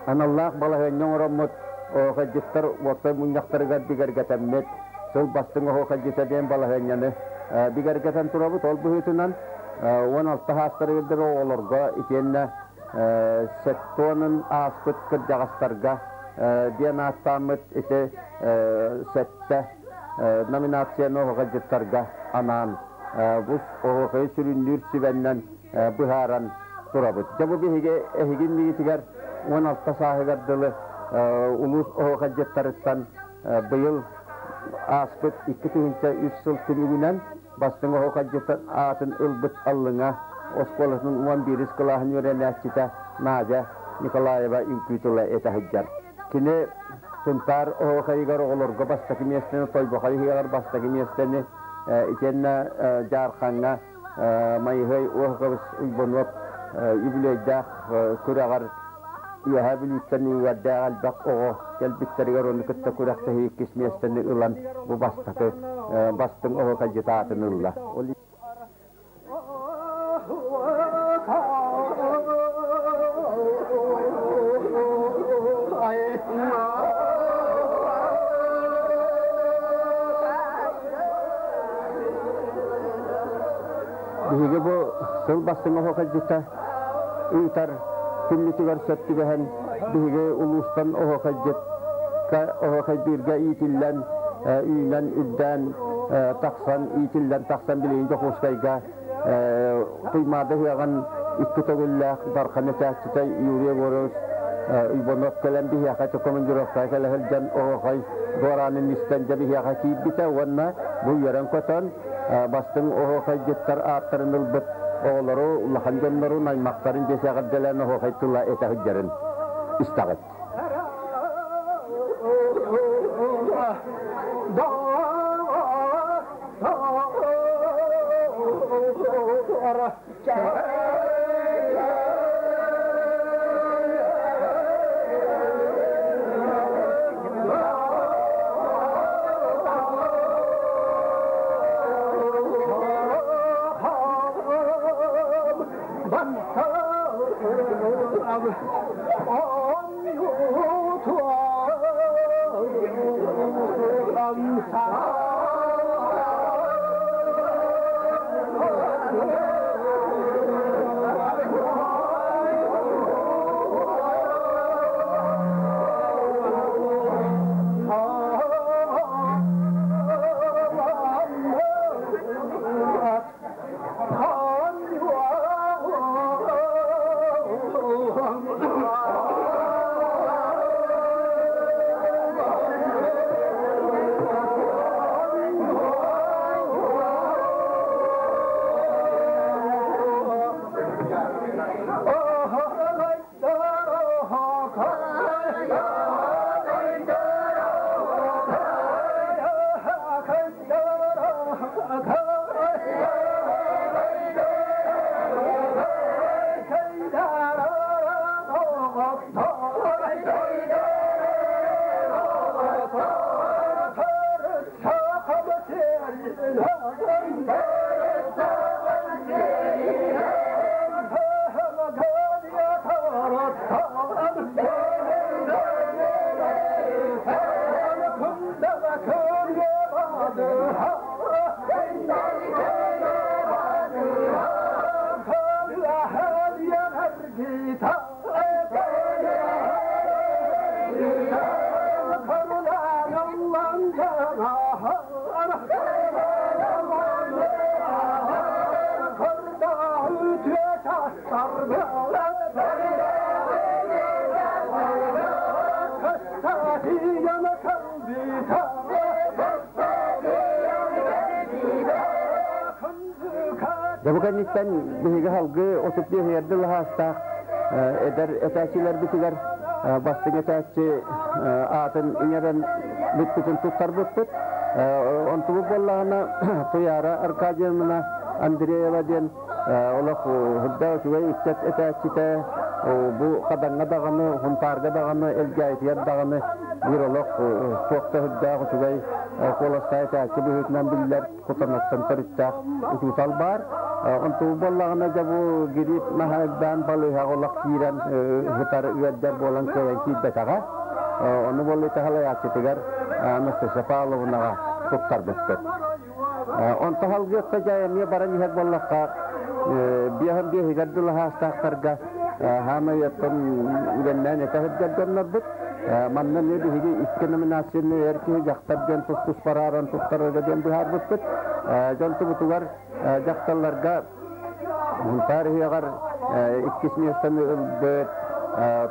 аналлаах балаһыанньа оҥороммут оһуохайдьыттар уопсай мунньахтарыгар бигэргэтэммит сыл бастыҥ оһуохайдьыта диэн балаһыанньаны бигэргэтэн турабыт. Ол быһыытынан 16 саастарыгар оҕолорго итиэннэ сеттонун ааспыт кырдьаҕастарга диэн ааттааммыт ити сэттэ номинацияны оһуохайдьыттарга анаан бу оһуохайы сүрүннүүр сүбэннэн быһааран турабыт. Дьэ бу биһиги эһиги иннигитигэр 16 сааһыгар дылы улуус оһуохайдьыттарыттан быйыл ааспыт 2003 сыл түмүгүнэн бастыҥ оһуохайдьыт аатын ылбыт Аллыҥа оскуолатын 11 кылааһын үөрэнээччитэ Надя Николаева үҥкүү тыла этэ сылдьар. Кини Сунтаар оһуохайыгар оҕолорго бастакы миэстэни, Тойбохой ыһыаҕар бастакы миэстэни, итиэннэ Дьаархаҥҥа Майыһыай Уоһукабыс Уйбануоп үбүлүөйдээх күрэҕэр Үөһээ Бүлүүттэн үөрдээх элбэх оҕо кэлбиттэригэр ону кытта күрэхтэһии иккис миэстэни ылан бу бастакы бастыҥ оһуокайдьыт аатын ылла. Биһиги бу сыл бастыҥ оһуокайдьыта ыытар күммүтүгэр сөп түбэһэн биһиги улуустан оһуокайдьыкка оһуокайдыырга иитиллэн үүнэн үрдээн тахсан иитиллэн тахсан билигин Дьокуускайга Туймаада ыһыаҕын Икки төгүллээх Дархан этээччитэ Юрий Егорович Иванов кэлэн биһиэхэ командировкаҕа кэлэ сылдьан оһуохай дуораанын истэн дьэ биһиэхэ киирбитэ уонна бу үөрэн-көтөн бастыҥ оһуохайдьыттар ааттарын ылбыт оҕолору, улахан дьоннорун, аймахтарын дьиэ эҕэрдэлээн оһуохай тыла этэ сылдьарын истэҕит. Дьэ бу кэнниттэн биһиги салгыы 35 эрдэ лаһаастаах эдэр этээччилэрбитигэр бастыҥ этээччи аатын иҥэрэн бүппүтүн туттарбыппыт. Онтубут буоллаҕына Туйаара Аркадьевна Андреева диэн олох үрдэ үчүгэй ыччат этээччитэ бу Хадаҥҥа даҕаны, Хунтаарга даҕаны, Элгээйитигэр даҕаны биир олох туох да үрдээх үчүгэй куоластаах этээччи быһыытынан биллэр Кутанаттан төрүттээх учуутал баар. Онтубут буоллаҕына дьэ бу гирип наһаа элбээн балыыһаҕа олох киирэн сытар ыалдьар буолан кыайан киирбэтэҕэ. Ону буолла салайааччытыгар Анастасия Павловнаҕа туттарбыппыт. Онто салгыахха дьэ эмиэ баран иһэр буоллахха биэһин биэһигэр дылы хаастаахтарга хаамай оттон үгэннээн этэ сылдьар дьоннорбут. Манна эмиэ биһиги икки номинацияны эр киһи дьахтар диэн тус-тус барааран туттарарга диэн быһаарбыппыт. Дьон тубутугар дьахталларга Мунтаар ыһыаҕар иккис миэстэни ылбыт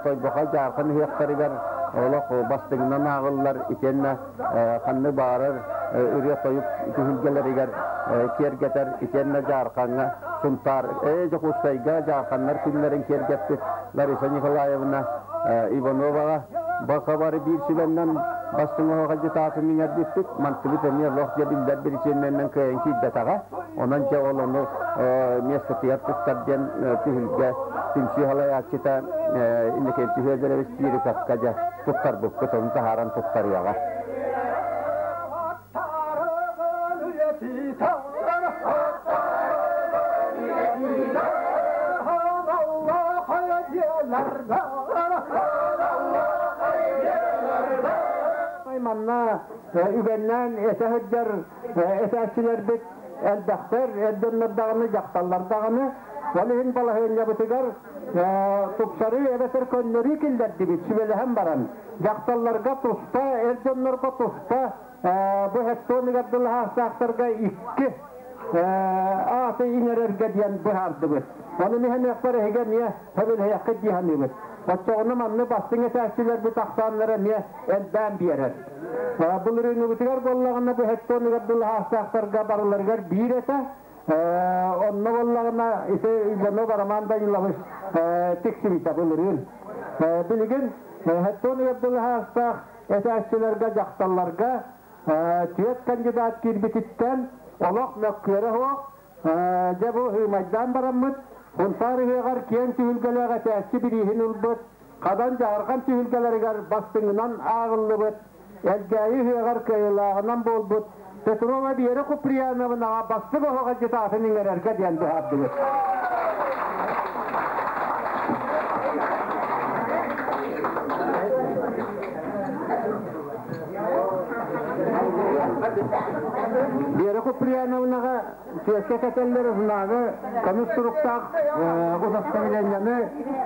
Тойбохой Дьаархан ыһыахтарыгар олох бастыҥынан ааҕыллар итиэннэ ханнык баҕарар ырыа-тойук түһүлгэлэригэр киэргэтэр итиэннэ Дьаархаҥҥа Сунтаар Дьокуускайга Дьаарханнар күннэрин киэргэппит Лариса Николаевна Ивановаҕа баха бары биир сүбэннэн бастыҥ оһоҕо иҥэрбиппит мантыбыт эмиэ лох дьэ биллэр биричиэннэринэн кыайан киирбэтэҕэ онон дьэ ол ону миэстэтигэр туттар диэн түһүлгэ түмсүү салайааччыта Иннокентий Федорович Чириковка дьэ туттарбыппыт ону таһааран туттарыаҕа. Манна үгэннээн этэ сылдьар этээччилэрбит элбэхтэр, эр дьоннор даҕаны, дьахталлар даҕаны. Ол иһин балаһыанньабытыгар тупсарыы эбэтэр көннөрүү киллэрдибит сүбэлэһэн баран. Дьахталларга туспа, эр дьоннорго туспа бу хектоныгар дылы хаастаахтарга икки. Ааты иҥэрэргэ диэн быһаардыбыт. Ону миһэмиэхпэр эһигэ эмиэ сөбүлэһиэххит дии саныыбыт. Оччоҕуна манны бастыҥ этээччилэрбит ахсааннара эмиэ элбээн биэрэр. Былырыыҥҥыбытыгар буоллаҕына бу хеттоныгар дылаһаастаахтарга барыларыгар биир этэ. Онно буоллаҕына ити Иванов Роман Данилович тиксибитэ былырыын. Билигин хеттоныгар дылаһаастаах этээччилэргэ, дьахталларга түөрт кандидат киирбититтэн олох мөккүөрэ суох, дьэ бу ыымайдаан бараммыт, Сунтаар ыһыаҕар киэҥ түһүлгэлээх этээччи бирииһин ылбыт, Хадан Дьаархан түһүлгэлэригэр бастыҥынан ааҕыллыбыт, Элгээйи ыһыаҕар кыайыылааҕынан буолбут Петрова Вера Куприяновнаҕа бастыҥ оһох агитатын иҥэрэргэ диэн быһаардыбыт. Вера Куприяновнаҕа түөскэ кэтэллэр знагы көмүс суруктаах удостоверениены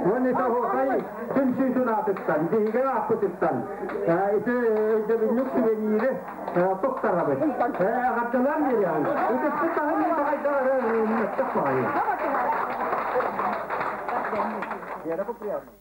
уонна ити оһуохай түмсүүтүн аатыттан, биһиги ааппытыттан ити өйдөбүнньүк сувенири туттарабыт. Эҕэрдэлээн биэриэҕиҥ. Ытыспыт таһын мөттөх баҕайы. Вера Куприяновна.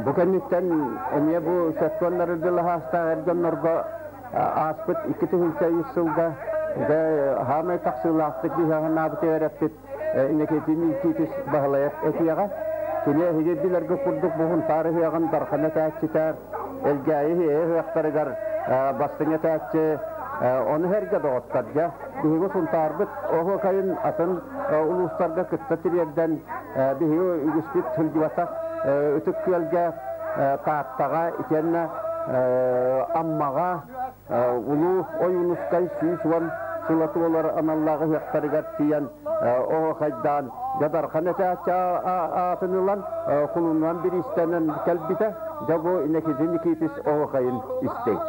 Бу кэнниттэн эмиэ бу сеттуоннары дылаһаастаах эр дьоннорго Ааспыт 2003 сылга хаамай тахсыылаахтык биһиэхэ эрэппит Иннокентий Никитич Баһылайап этиэҕэ. Кини эһиги билэргэ курдук буһун таарыһыаҕын дархан этээччитэ, Элгээйи ыһыахтарыгар бастыҥ этээччи, ону эргэ доҕоттор дьэ биһиги Сунтаарбыт оһуокайын атын улуустарга кытта тириэрдэн биһиги үгүспүт сылдьыбатах Ытык Күөлгэ, Тааттаҕа итиэннэ Аммаҕа Улуу Ойуунускай 110 сыла туолар аналлаах ыһыахтарыгар тиийэн оһуохайдаан Дьадархан этээччи аатын ылан кулуннан бириистэнэн кэлбитэ. Дьэ бу Иннокентий Никитич оһуохайын истиҥ.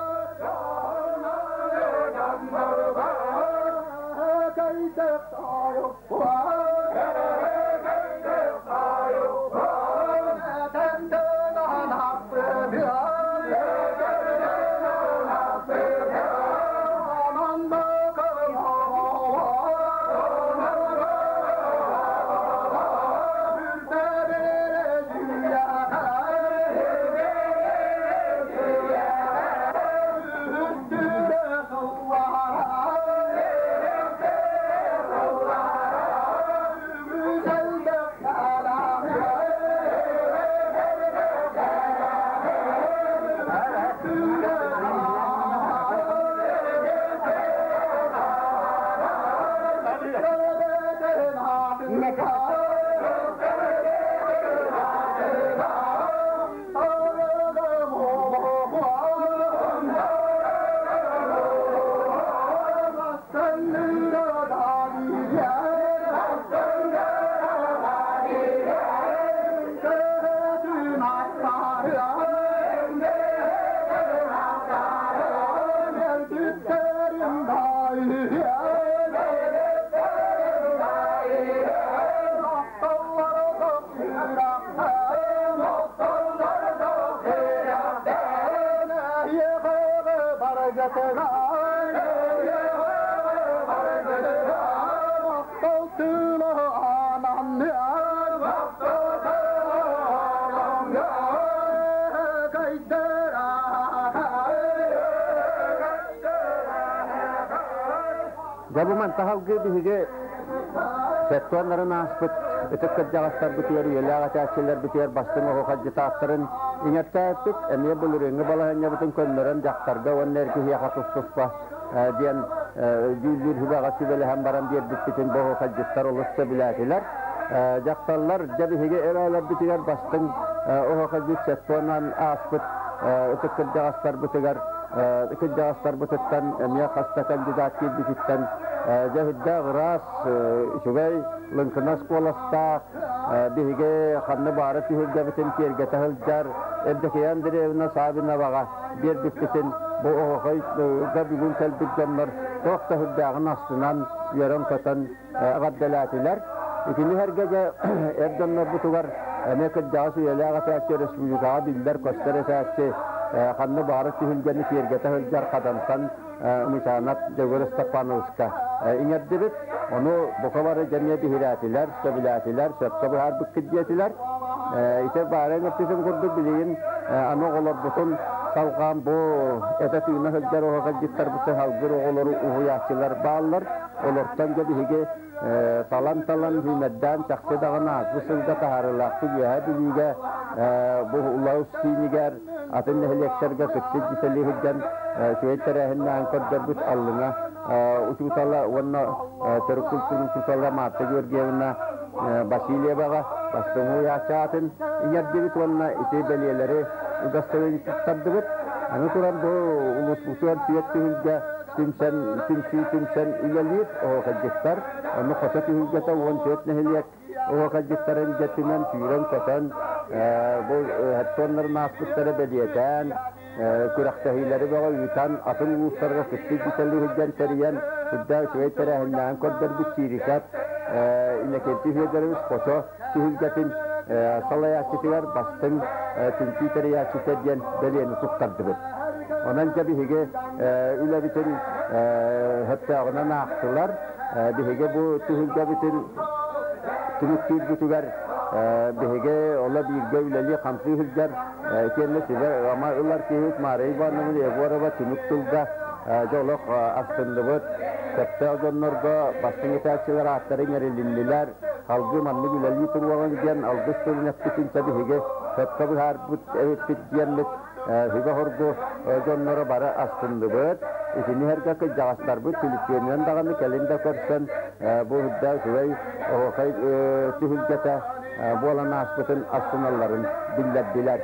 Дьэ бу мантаһалгыы биһиги сеттуоннарын ааспыт ытык кырдьаҕастарбытыгар, үйэлээх этээччилэрбитигэр бастыҥ оһуохайдьытааттарын иҥэртээппит, эмиэ былырыыҥҥы балаһыанньабытын көннөрөн дьахтарга уонна эр киһиэхэ тус-туспа диэн дьүүллүүр сүбэҕэ сүбэлэһэн баран биэрбиппитин бу оһуохайдьыттар олус сөбүлээтилэр. Дьахталлар дьэ биһиги эбээлэрбитигэр бастыҥ оһуохайдьыт сеттуонан ааспыт ытык кырдьаҕастарбытыгар кырдьаҕастарбытыттан эмиэ хас да кандидат киирбититтэн дьэ үрдээх ыраас, үчүгэй, лыҥкынас куоластаах, биһиги ханна баара түһүлгэбитин киэргэтэ сылдьар Евдокия Андреевна Савиноваҕа биэрбиппитин бу оһохойга бүгүн кэлбит дьоннор туох да үрдээҕин астынан, үөрэн-көтөн эҕэрдэлээтилэр. Итини сэргэ дьэ эр дьоннорбутугар эмиэ кырдьаҕас үйэлээх этээччи республикаҕа биллэр-көстөр этээччи ханна баара түһүлгэни киэргэтэ сылдьар Хадантан Мычаанап Дьөгүөр Степановичка иҥэрдибит. Ону бука бары дьэ биһирээтилэр, сөбүлээтилэр, сөпкө быһаарбыккыт диэтилэр. Ити баара иҥэртитин курдук билигин аны оҕолорбутун салҕаан бу этэ тыына сылдьар оһоҕолдьуттарбытын салгыр оҕолору уһуйааччылар бааллар. Олортон дьэ биһиги талан-талан сүүмэрдээн чахчы даҕаны ааспыт сылга таһаарыылаахтык Үөһээ Бүлүүгэ бу Улаус киинигэр атын нэһилиэктэргэ кыттык дьитэлии сылдьан үчүгэй тэрээһиннээн көрдөрбүт Аллыҥа учуутала уонна төрүт культура учуутала Марта Георгиевна Васильеваҕа бастыҥ уһуйааччы аатын иҥэрдибит уонна ити бэлиэлэри удостоверение туттардыбыт. Аны туран бу улууспутугар түөрт түһүлгэ түмсэн, түмсүү түмсэн үлэлиир оһуохайдьыттар. Онно хото түһүлгэтэ 14 нэһилиэк оһуохайдьыттарын дьэтинэн сүүрэн-көтөн бу хеттоннарын ааспыттара бэлиэтээн, күрэхтэһиилэри бөҕө ыытан, атын улуустарга кыттыы бүтэлли сылдьан тэрийэн, сүрдээх үчүгэй тэрээһиннээҕин көрдөрбүт Чиирикэп Иннокентий Федорович Хочо түһүлгэтин салайааччытыгар бастыҥ түмсүү тэрийээччитэ диэн бэлиэни туттардыбыт. Онон дьэ биһиги үлэбитин сөптөөҕүнэн аахтылар. Биһиги бу түһүлгэбитин түмүктүүрбүтүгэр биһиги оло бииргэ үлэлии-хамсыы сылдьар итиэннэ сүбэ ама ылар киһибит Мария Ивановна Егорова түмүк тылга. Дьэ олох астынныбыт. Сөптөөх дьоннорго бастыҥ ытааччылар ааттара иҥэрилиннилэр. Салгыы маннык үлэлии туруоҕуҥ диэн алгыс тылын эппитин биһиги сөпкө быһаарбыт эбиппит диэммит сүбэ-соргу дьонноро бары астынныбыт. Итини сэргэ кырдьаҕастарбыт түлүпүөнүнэн даҕаны кэлин да көрсөн бу үрдэ үчүгэй оһуохай түһүлгэтэ буолан ааспытын астыналларын биллэрдилэр.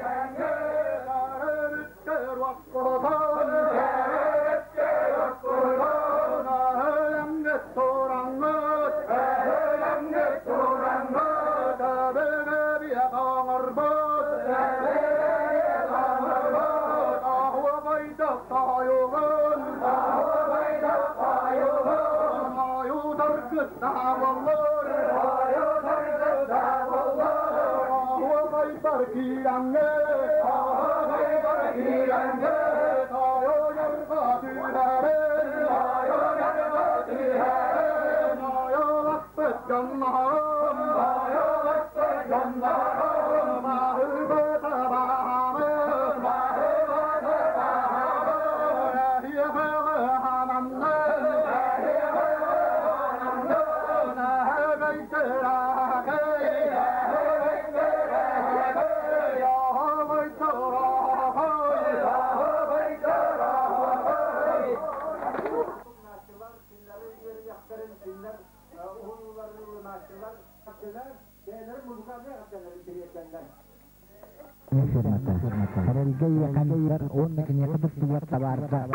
Эрэлгэ ийэхэннэр уонна киниэхэ туттуллар табаардар.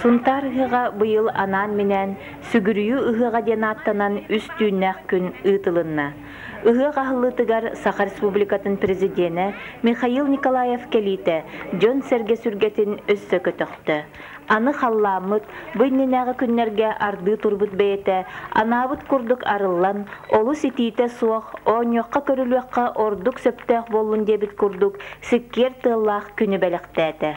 Сунтаар ыһыаҕа быйыл анаан-минээн Сүгүрүйүү ыһыаҕа диэн ааттанан үс түүннээх күн ыытылынна. Ыһыах аһыллыытыгар Саха Республикатын Президенэ Михаил Николаев кэлиитэ дьон-сэргэ сүргэтин өссө көтөхтө. Аны халлааммыт бу иннинээҕи күннэргэ ардыы турбут бэйэтэ анаабыт курдук арыллан, олус итиитэ суох, оонньуохха-көрүлүөххэ ордук сөптөөх буоллун диэбит курдук сиккиэр тыаллаах күнү бэлэхтээтэ.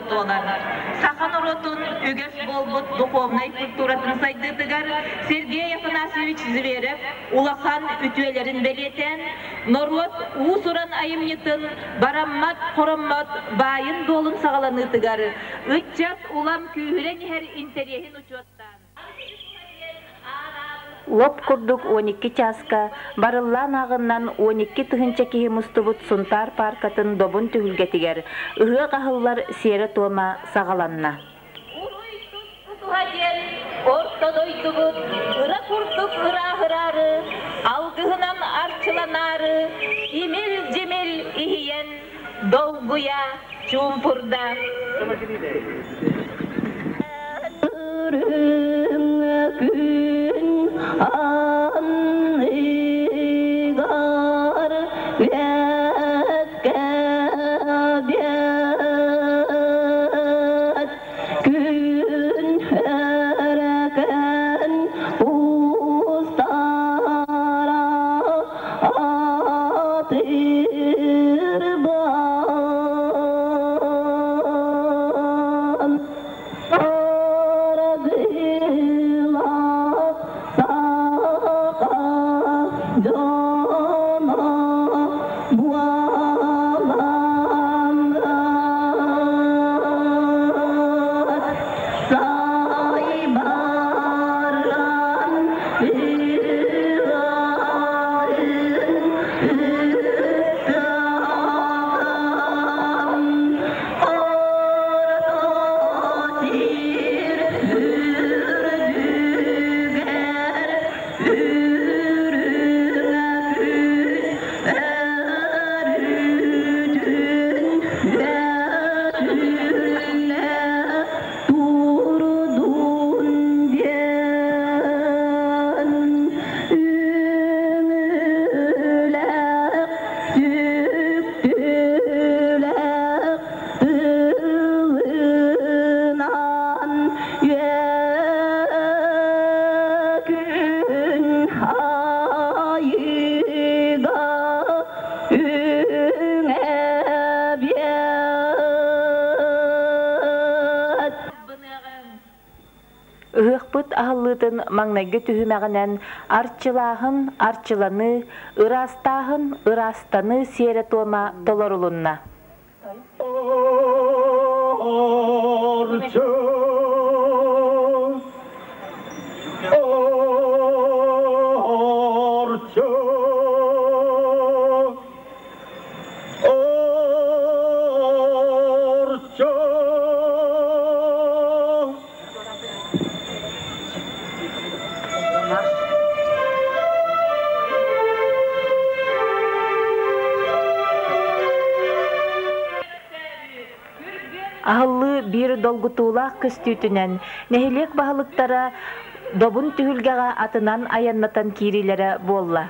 туоһута туолар. Саха норуотун үгэс буолбут духовнай культуратын сайдыытыгар Сергей Афанасьевич Зверев улахан үтүөлэрин бэлиэтээн, норуот уус-уран айымньытын бараммат, хороммот баайын-дуолун саҕаланыытыгар ыччат улам күүһүрэн иһэр интэриэһин учуоттаан, Лоп курдук 12 чааска барыллаан ааҕыннан 12 тыһыынча киһи мустубут Сунтаар пааркатын добун түһүлгэтигэр ыһыах аһыллар сиэрэ-туома саҕаланна. Уруй туску диэн орто дойдубут ыра курдук ырааһыраары, алгыһынан арчыланаары, имил-дьимил иһийэн, долгуйа чуумпурда. Күн анныгар үөскэбиэт күн өрөкөн устара атырбан аргыла саха дьоно буолан сайбаран ыарын ыттаҕан орто сир үрдүгэр үрүҥ күн өрүүтүн бөтүллэ турдун диэн үҥүүлээх сүктүүлээх тылынан үөкүн айыыга үҥэбиэт. Ыһыахпыт аһыллыытын маҥнайгы түһүмэҕинэн арчылааһын, арчыланыы, ыраастааһын, ыраастаныы сиэрэ-туома толорулунна. Арчы, арчы, арчы. Аһыллыы биир долгутуулаах көстүүтүнэн нэһилиэк баһылыктара Добун түһүлгэҕэ атынан айаннатан киириилэрэ буолла.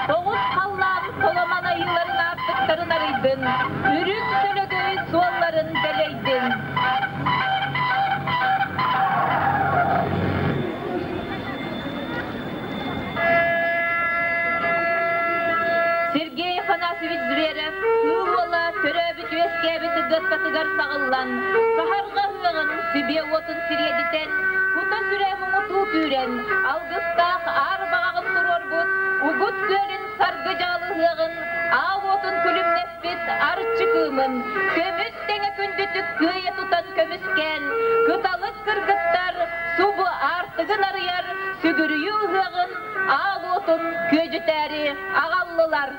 Тоҕус халлаан толомон айыыларын аартыктарын арыйдын, үрүҥ сөлөгөй суолларын дэлэйдин. Сергей Афанасьевич Зверев кыыл уола төрөөбүт үөскээбит ыгыаттатыгар саҕыллан, саһарҕа ыһыаҕын сибиэ уотун сириэдитэн, кута-сүрэ муҥутуу күүрэн, алгыстаах аар баҕаҕын туруорбут Угут күөлүн саргы дьаалы ыһыаҕын аал уотун күлүмнэспит арчы кыымын, көмүс тэҥэ күндүтүк кыайа тутан көмүскээн, кыталык кыргыттар субу аартыгын арыйар сүгүрүйүү ыһыаҕын аал уотун күөдьүтээри аҕаллылар.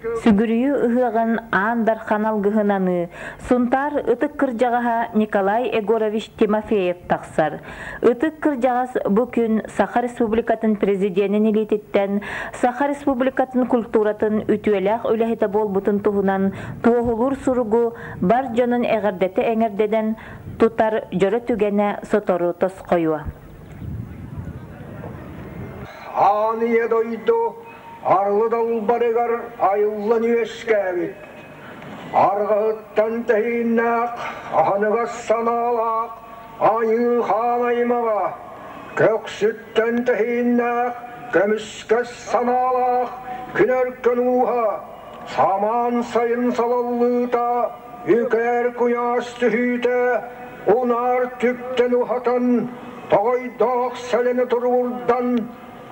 Сүгүрүйүү ыһыаҕын Аан Дархан алгыһын аныы Сунтаар ытык кырдьаҕаһа Николай Егорович Тимофеев тахсар. Ытык кырдьаҕас бу күн Саха Республикатын Президенин илиититтэн Саха Республикатын культуратын үтүөлээх үлэһитэ буолбутун туһунан туоһулуур суругу бар дьонун эҕэрдэтэ эҥэрдэнэн тутар дьоро түгэнэ сотору тосхойуо. Аан ийэ дойду Арлы далбарыгар айыллан үөскээбит, арҕаһыттан тэһииннээх, аһыныгас санаалаах айыы хаан аймаҕа, көхсүттэн тэһииннээх, көмүскэс санаалаах күн өркөн ууһа, самаан сайын салаллыыта, үкээр куйаас түһүүтэ, унаар түптэн уһатан, тоҕойдоох сэлэни туругурдан,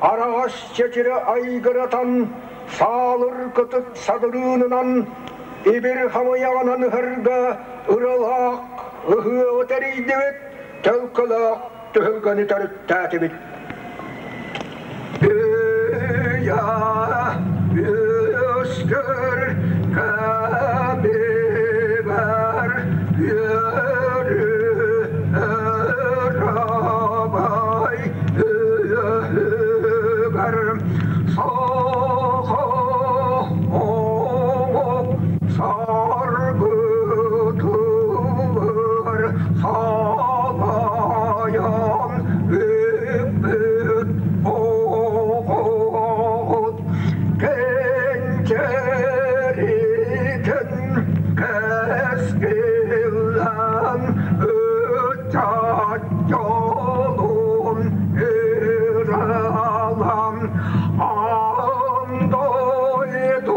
араҕас чэчирэ айгыратан, саалыр кытыт садырыынынан, ибир хамыйаҕынан ыһарга ыралаах ыһыаҕы тэрийдибит, төлкөлөөх түһүлгэни төрүттээтибит. Үйа үөскөр кэмигэр үөрүү ырабай үөһүгэр саха омук саргытыгар салайан үппүт оҕоҕут кэнчэритин кэскиллэн ыччат дьолун ыралан аан дойдугун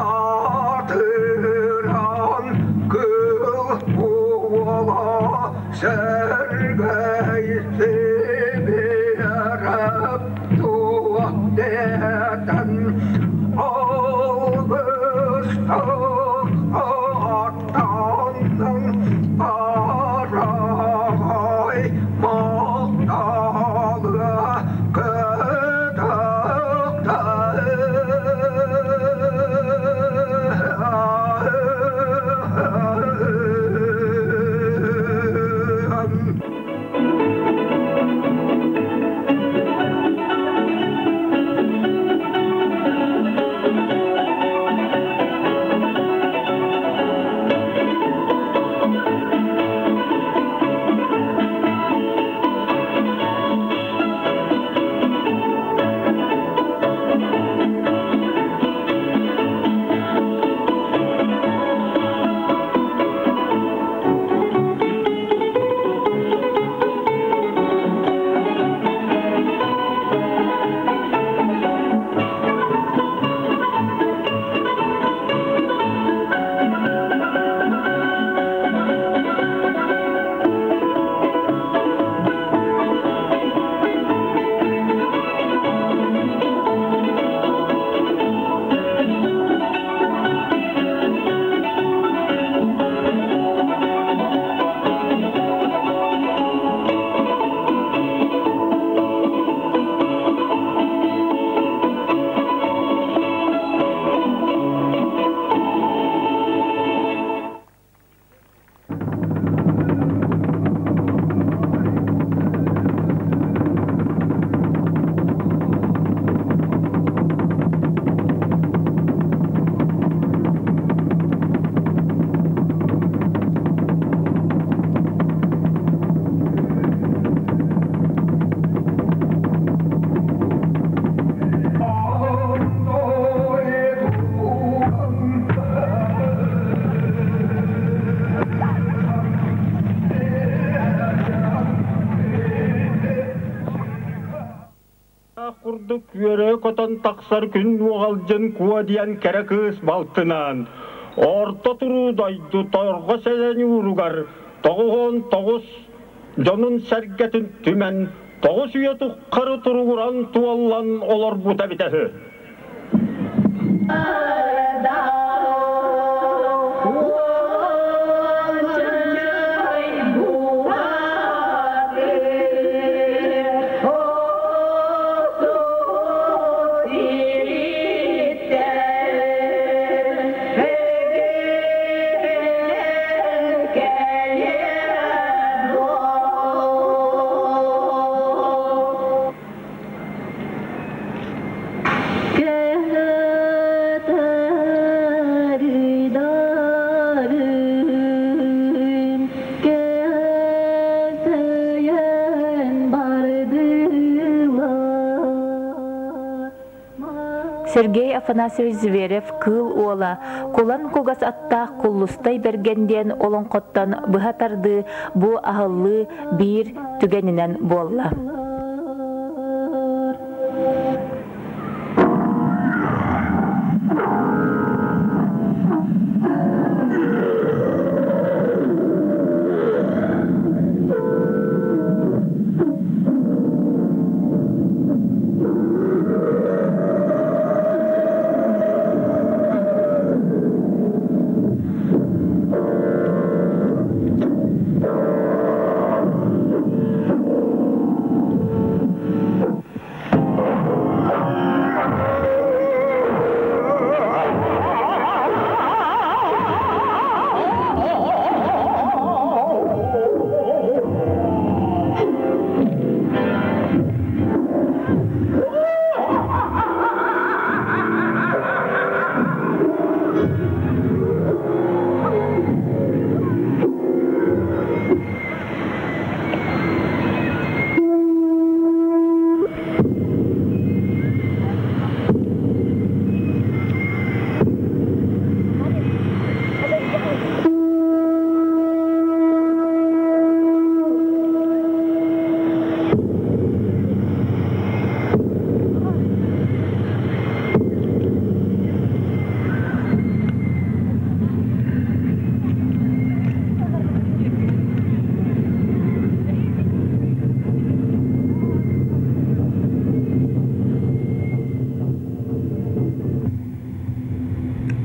аатыран кыл буола сэргэй сибиэрэп туох дэтэн алгыстах аттаннын араҕай махталга кытыктаан. Курдук үөрэ көтөн тахсар күн Нуоҕалдьын Куо диэн кэрэ кыыс балтынаан Орто туруу дойду торҕо сэлэн ууругар 99 дьонун сэргэтин түмэн тоҕус үйэ туххары туругуран туоллан олорбута эбитэ үһү. Сергей Афанасьевич Зверев Кыыл Уола Кулан кугас аттаах Куллустай Бэргэн диэн олоҥхоттон быһа тардыы бу аһыллыы биир түгэнинэн буолла.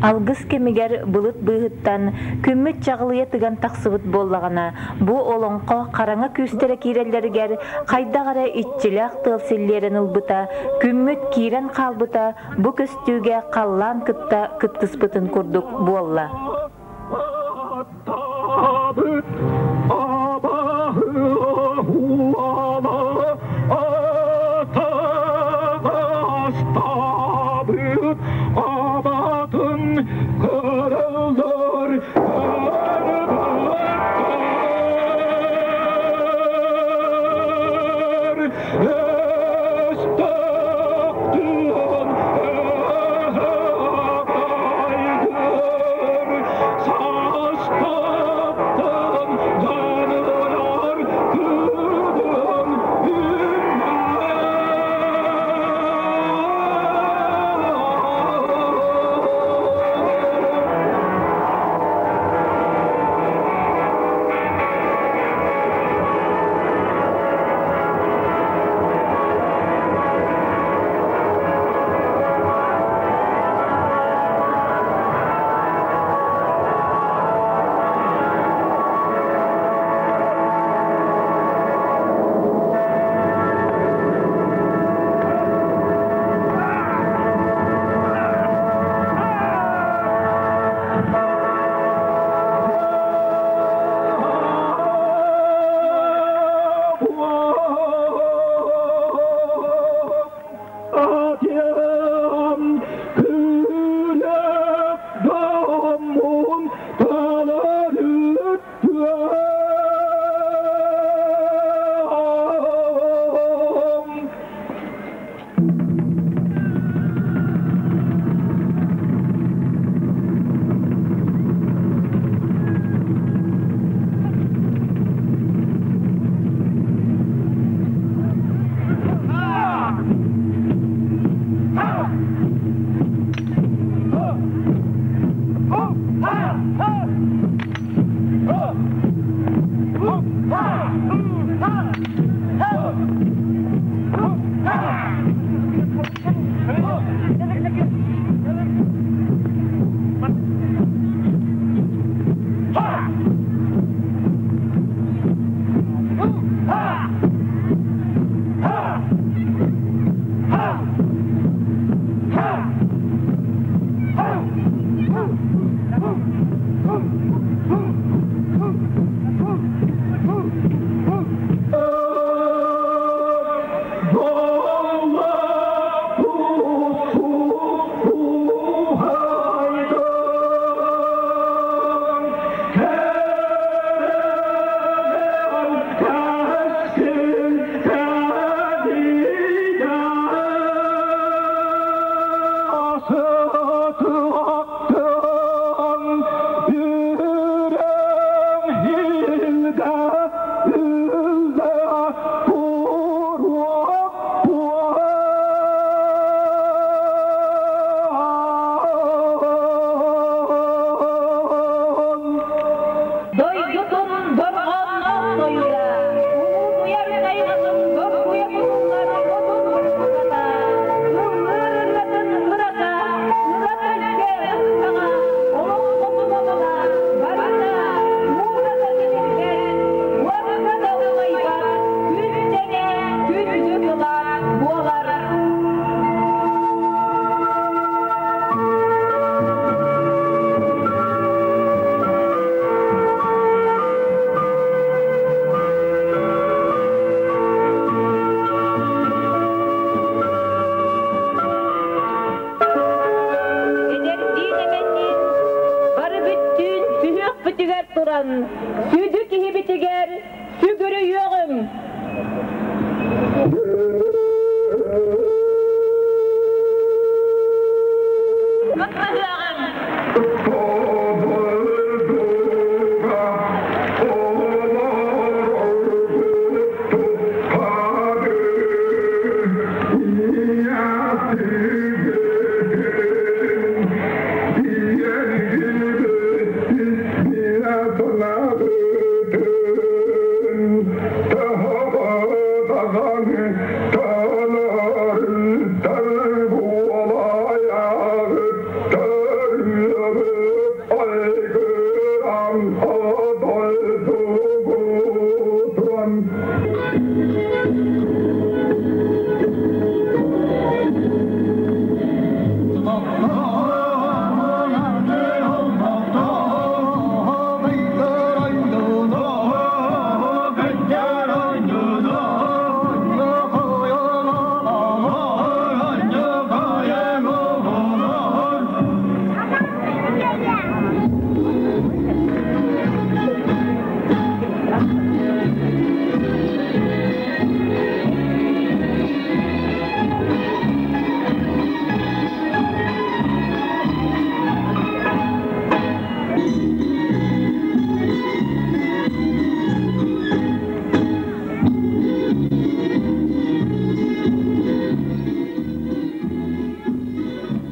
Алгыс кэмигэр былыт быыһыттан күммүт чаҕылыйа тыган тахсыбыт буоллаҕына, бу олоҥхо хараҥа күүстэрэ киирэллэригэр хайдах эрэ иччилээх тыал силлиэрэн ылбыта, күммүт киирэн хаалбыта бу көстүүгэ халлаан кытта кыттыспытын курдук буолла. туран, сүдү киһибитигэр сүгүрүйүөҕүҥ! Кыттыһыаҕыҥ!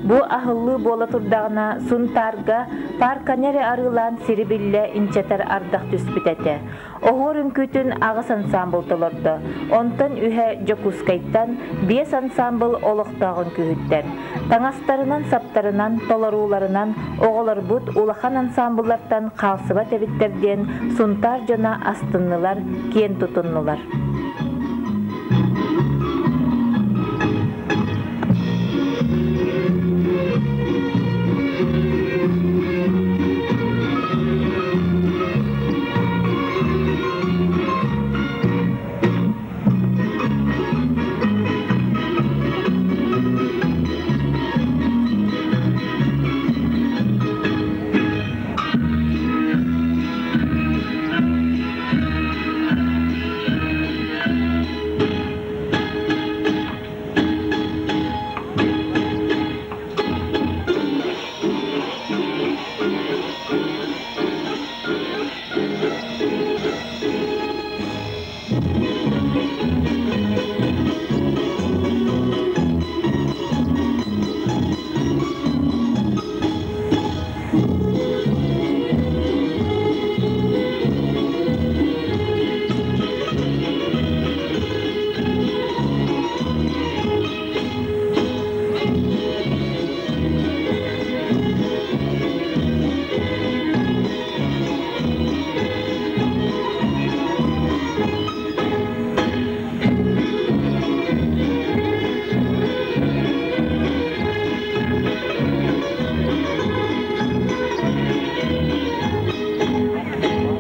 Бу аһыллыы буола турдаҕына Сунтаарга паарканы эрэ арыылаан сири биллэ инчэтэр ардах түспүт этэ. Оһуор үҥкүүтүн аҕыс ансаамбыл толордо. Онтон үһэ Дьокуускайтан, биэс ансаамбыл олохтоох үҥкүүһүттэр. Таҥастарынан-саптарынан, толорууларынан оҕолорбут улахан ансаамбыллартан хаалсыбат эбиттэр диэн Сунтаар дьоно астыннылар, киэн тутуннулар.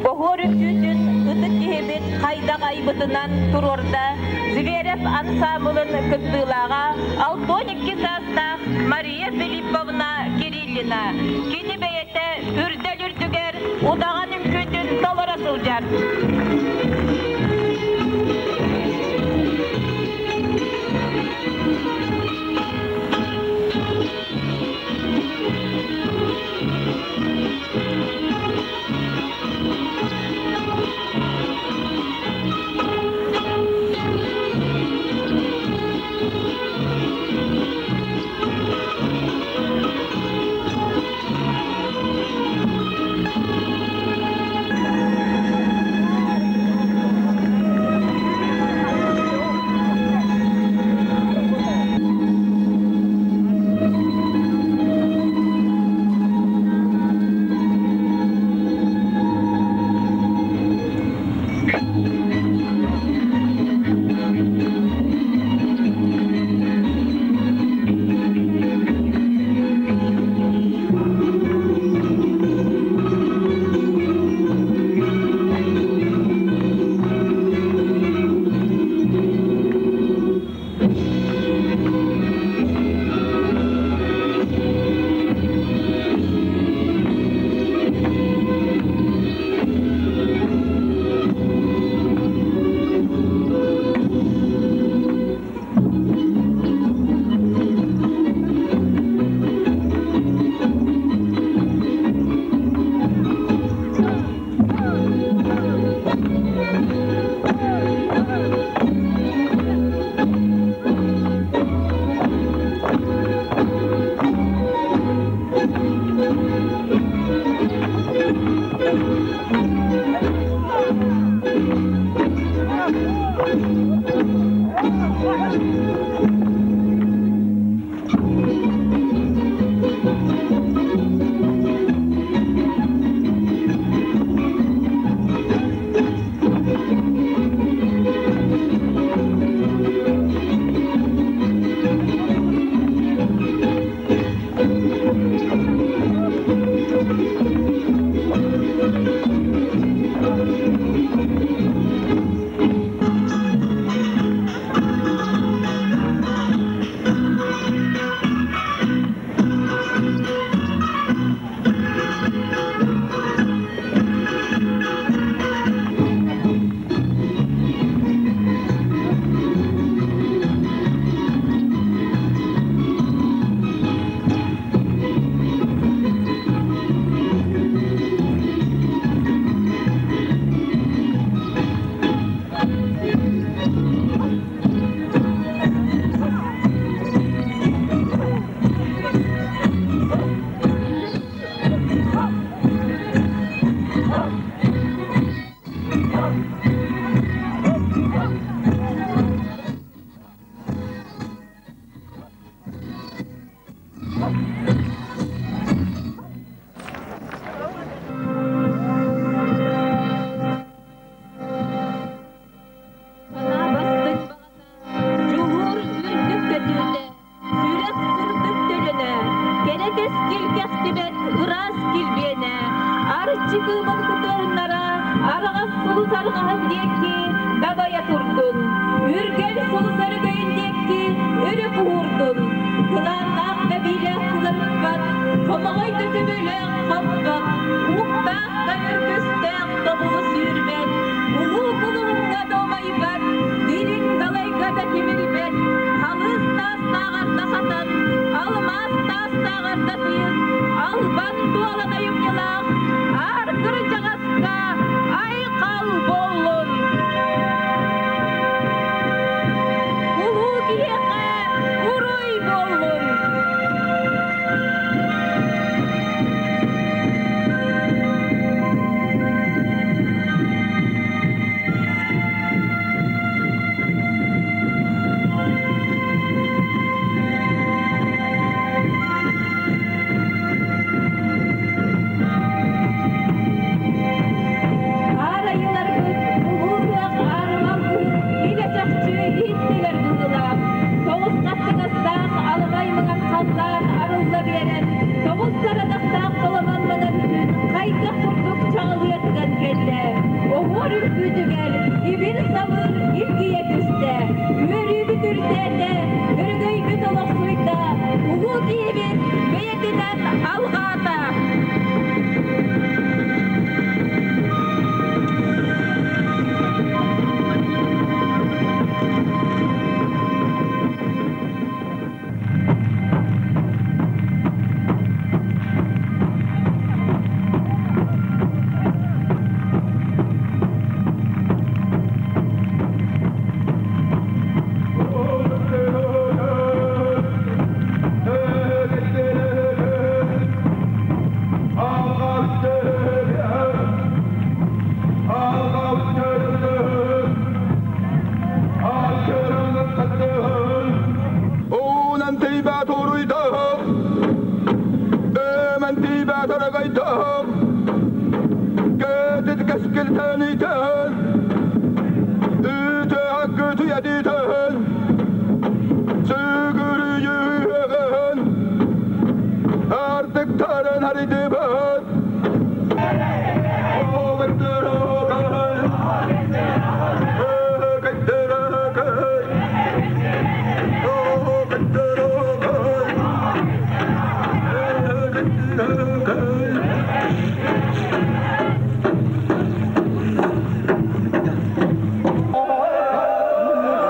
Оһуор үҥкүүтүн ытык киһибит хайдах айбытынан туруорда Зверев ансаамбылын кыттыылааҕа 62 саастаах Мария Филипповна Кириллина. Кини бэйэтэ үрдэл үрдүгэр удаҕан үҥкүүтүн толоро сылдьар. Кэскил кэхтибэт ыраас килбиэнэ, арчы кыымын кытыарыннара араҕас сулус арҕаһын диэки дабайа турдун, үргэл сулус өрөгөйүн диэки өрө куһуурдун, кылааннаах да биилээх кыларыппат, хомоҕой да төбөлөөх хоппот, уктаах да өргөстөөх тобулу сүүрбэт, улуу кулуһуҥҥа да умайбат, дириҥ далайга да тимирбэт, халыыс таастааҕар да хатан, алмаас таастааҕар да тыйыс, албан дуолан айымньылаах аар кырдьаҕаска айхал буоллун! Улуу киһиэхэ уруй буоллун! Аар айыларбыт улуу тыах аарымал кыһын илэ чахчы иһиттилэр быһыылаах. Тоҕус хаттыгастаах аламай мыҥан халлаан арылла биэрэн, тоҕус сарадахтаах толомон мыҥан күн хайдах курдук чаҕылыйа тыган кэллэ. Оһуор үҥкүүтүгэр ибир-самыр илгийэ түстэ. Үөрүүбүт үрдээтэ, өрөгөйбүт олохсуйда, улуу киһибит бэйэтинэн алҕаата.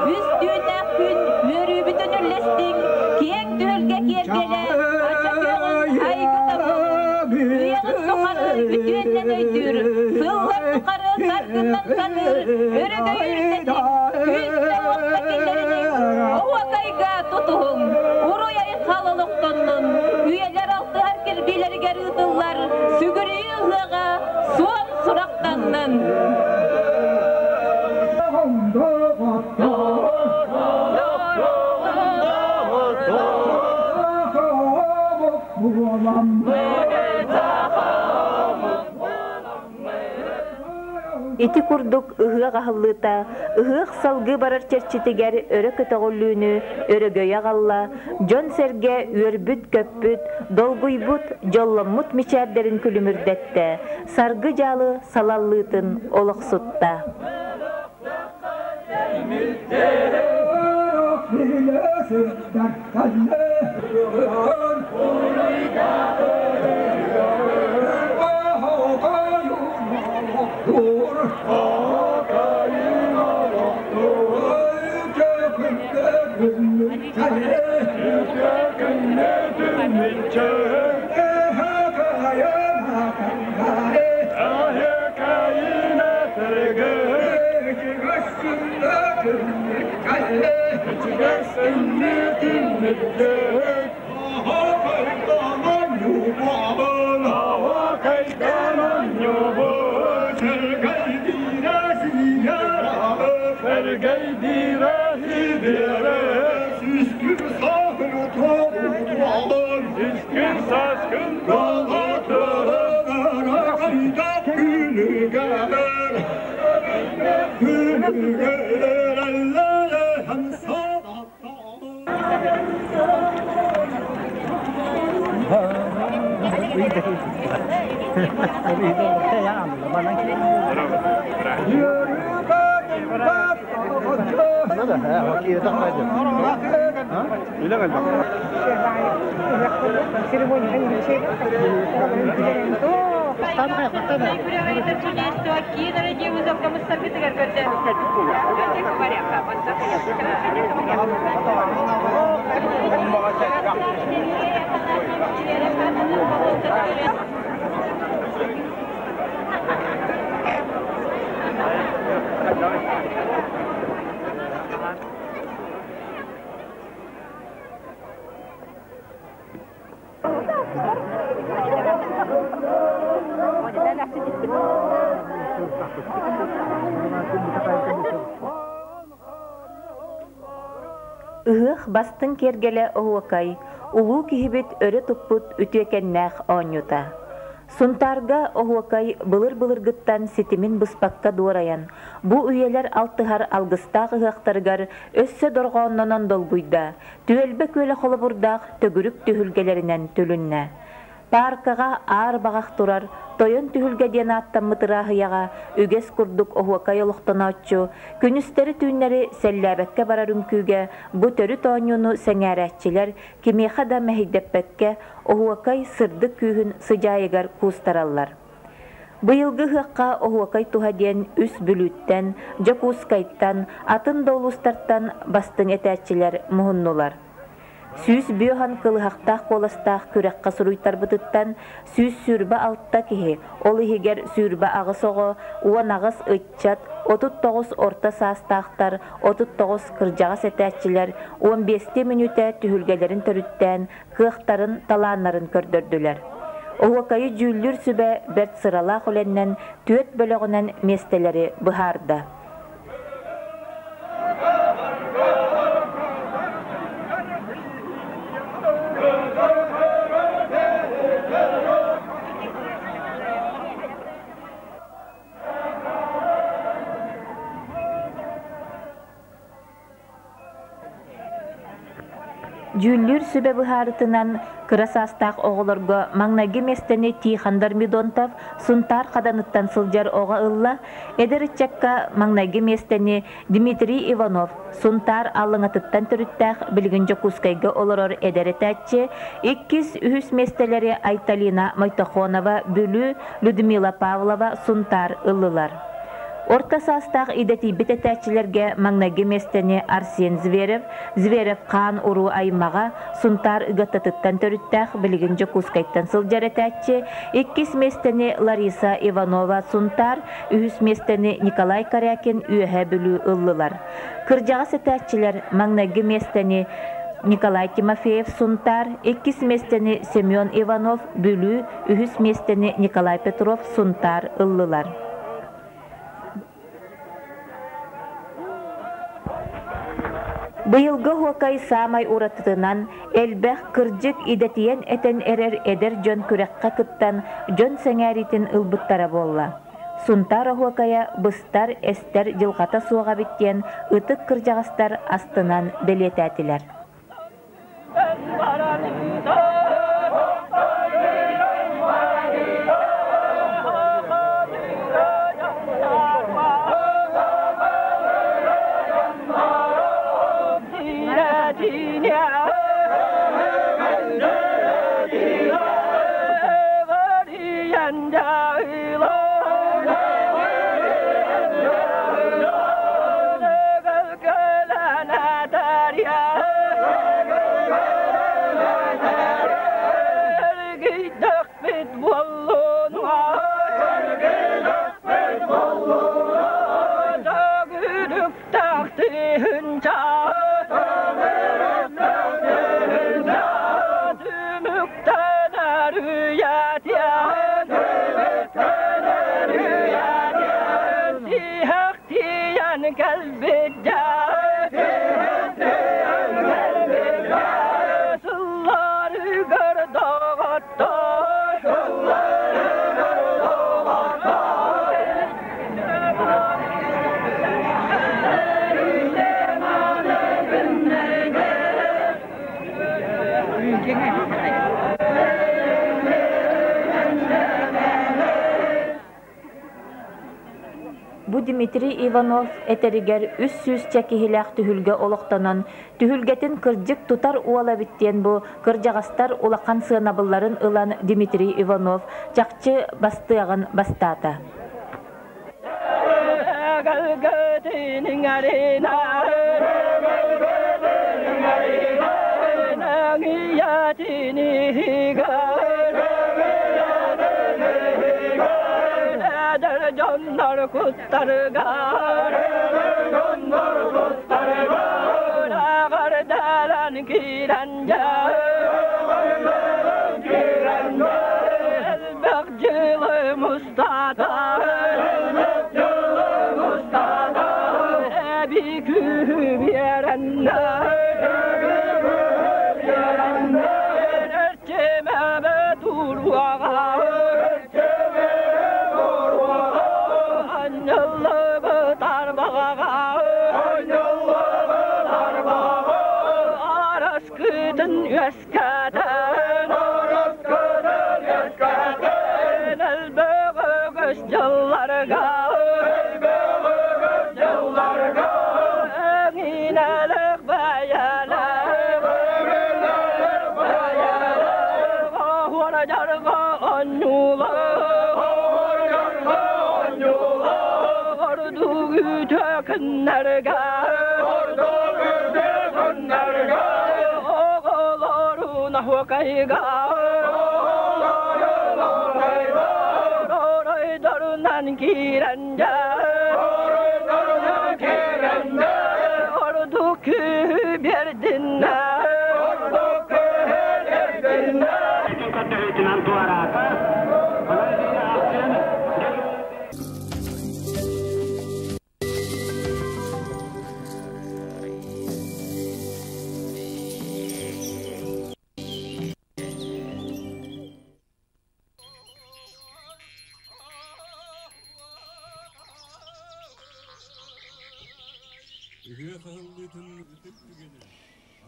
Үс түүннээх күн үөрүүбүтүн үллэстиҥ, киэҥ түһүлгэ киэргэлэ, ача күөҕүн айгыта буолуҥ. Үйэҕит тухары үтүөннэн өйдүүр, сыллар тухары саргынан саныыр, өрөгөйү үрдэтиҥ, күүстэ-уохта киллэриниҥ, оһуокайга тутуһуҥ, уруй-айхал олохтоннун, үйэлэр алтыһар кирбиилэригэр ыытыллар сүгүрүйүү ыһыаҕа суон сурахтаннын! Ити курдук ыһыах аһыллыыта ыһыах салгыы барар чэрчитигэр өрө көтөҕүллүүнү өрөгөйө аҕалла, дьон-сэргэ үөрбүт-көппүт, долгуйбут, дьолломмут мичээрдэрин күлүмүрдэттэ, саргы-дьаалы салаллыытын олохсутта. Ыһыах бастыҥ киэргэлэ оһуокай, улуу киһибит өрө туппут үтүөкэннээх оонньуута. Сунтаарга оһуокай былыр-былыргыттан ситимин быспакка дуорайан, бу үйэлэр алтыһар алгыстаах ыһыахтарыгар өссө дорҕооннонон долгуйда, түөлбэ күөлэ холобурдаах төгүрүк түһүлгэлэринэн түлүннэ. Пааркаҕа аар баҕах турар Тойон түһүлгэ диэн ааттаммыт ырааһыйаҕа үгэс курдук оһуокай олохтонооччу, күнүстэри-түүннэри сэллээбэккэ барар үҥкүүгэ бу төрүт оонньууну сэҥээрээччилэр кимиэхэ да мэһэйдэппэккэ оһуокай сырдык күүһүн сыдьаайыгар куустараллар. Быйылгы ыһыахха оһуокай туһа диэн үс Бүлүүттэн, Дьокуускайтан, атын да улуустартан бастыҥ этээччилэр муһуннулар. 105 кылыһахтаах куоластаах күрэххэ суруйтарбытыттан 126 киһи, ол иһигэр 28 оҕо, 18 ыччат, 39 орто саастаахтар, 39 кырдьаҕас этээччилэр 15 мүнүүтэ түһүлгэлэрин төрүттээн, кыахтарын, талааннарын көрдөрдүлэр. Оһуокайы дьүүллүүр сүбэ бэрт сыралаах үлэннэн түөрт бөлөҕүнэн миэстэлэри быһаарда. Дьүүллүүр сүбэ быһаарытынан кыра саастаах оҕолорго маҥнайгы миэстэни Тихон Дормидонтов Сунтаар Хаданыттан сылдьар оҕо ылла, эдэр ыччакка маҥнайгы миэстэни Дмитрий Иванов Сунтаар Аллыҥатыттан төрүттээх билигин Дьокуускайга олорор эдэр этээччи, иккис, үһүс миэстэлэри Айталина Мойтохонова Бүлүү, Людмила Павлова Сунтаар ыллылар. Орто саастаах идэтийбит этээччилэргэ маҥнайгы миэстэни Арсен Зверев, Зверев хаан уруу аймаҕа, Сунтаар Ыгаттатыттан төрүттээх, билигин Дьокуускайтан сылдьар этээччи, иккис миэстэни Лариса Иванова Сунтаар, үһүс миэстэни Николай Корякин Үөһээ Бүлүү ыллылар. Кырдьаҕас этээччилэр маҥнайгы миэстэни Николай Тимофеев Сунтаар, иккис миэстэни Семен Иванов Бүлүү, үһүс миэстэни Николай Петров Сунтаар ыллылар. Быйылгы оһуокай саамай уратытынан элбэх кырдьык идэтийэн этэн эрэр эдэр дьон күрэххэ кыттан дьон сэҥээриитин ылбыттара буолла. Сунтаар оһуокайа быстар, эстэр дьылҕата суох эбит диэн ытык кырдьаҕастар астынан бэлиэтээтилэр. Бу Дмитрий Иванов этэригэр 300 киһилээх түһүлгэ олохтонон, түһүлгэтин кырдьык тутар уол эбит диэн бу кырдьаҕастар улахан сыанабылларын ылан Дмитрий Иванов чахчы бастыаҕын бастаата. Дьоннор куттарыгар Ағардаран киирэн Элбэх дьылы мустата Эби күүһү биэрэннэр Эрчимэбэ туруаҕа Анньыллыбыт арбаҕаҕа Араскытын үөскэтэн Элбэх үгүс дьылларга Эҥинэлэх бэйэлээх Оһуора-дьарга онньуулар Ордук үтө күннэргэ Оҕолорун оһуокайга Оройдорунан киирэн Ордук күүһү биэрдиннэр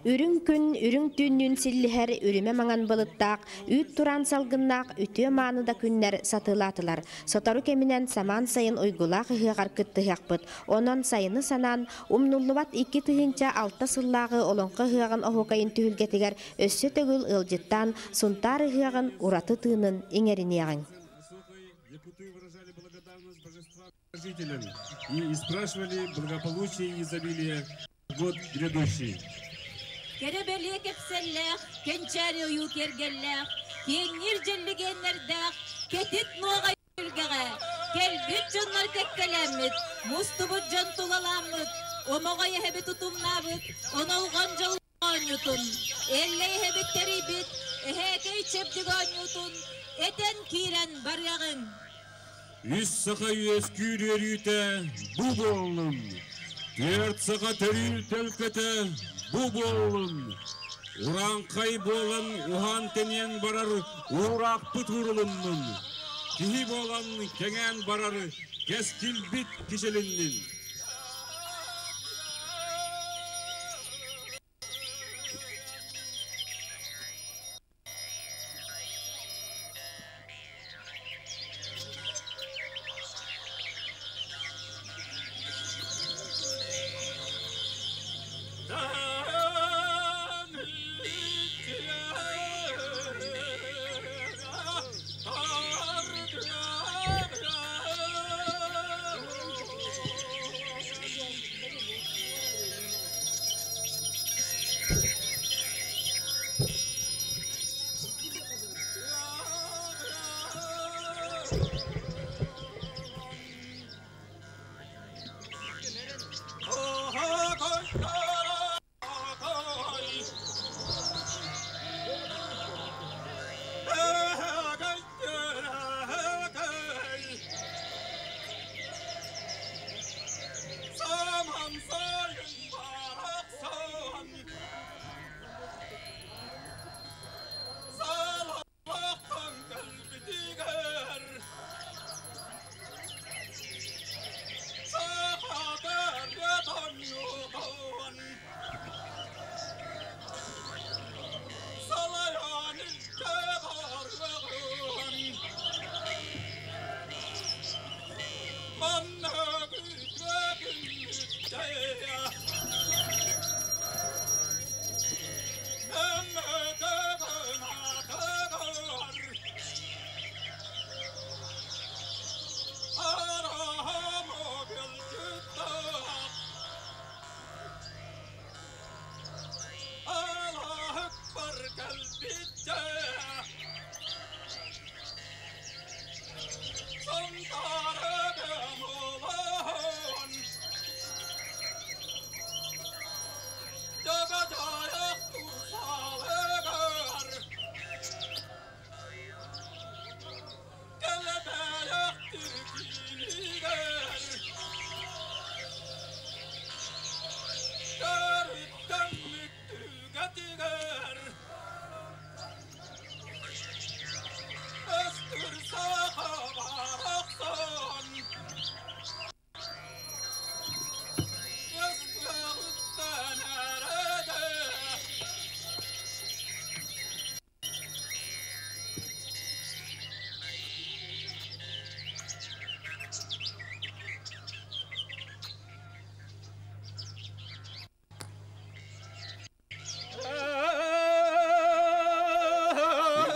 Үрүҥ күн үрүҥ түүннүүн силлиһэр үрүмэ маҥан былыттаах, үүт тураан салгыннаах үтүө мааны да күннэр сатыылаатылар. Сотору кэминэн самаан сайын уйгулаах ыһыаҕар кыттыһыахпыт. Онон сайыны санаан, умнуллубат 2006 сыллааҕы Олоҥхо ыһыаҕын оһуокайын түһүлгэтигэр өссө төгүл ыалдьыттаан Сунтаар ыһыаҕын ураты тыынын иҥэриниэҕиҥ. Жителям и спрашивали благополучие и изобилие год грядущий. Кэрэ бэлиэ кэпсэллээх, кэнчээри ойуу киэргэллээх, киэҥниир дьэллигиэннэрдээх, кэтит нуоҕай түһүлгэҕэ кэлбит дьоннор кэккэлээммит, мустубут дьон тулалааммыт, омоҕой эһэбит утумнаабыт, онолҕон дьол оонньуутун, Эллэй эһэбит тэрийбит эһээкэй чэбдик оонньуутун этэн киирэн барыаҕыҥ. Үс саха үөскүүр үөрүүтэ бу буоллун! Түөрт саха төрүүр төлкөтө бу буоллун! Урааҥхай буолан уһаан тэнийэн барар уураахпыт уурулуннун! Киһи буолан кэҥээн барар кэскилбит кичэлиннин!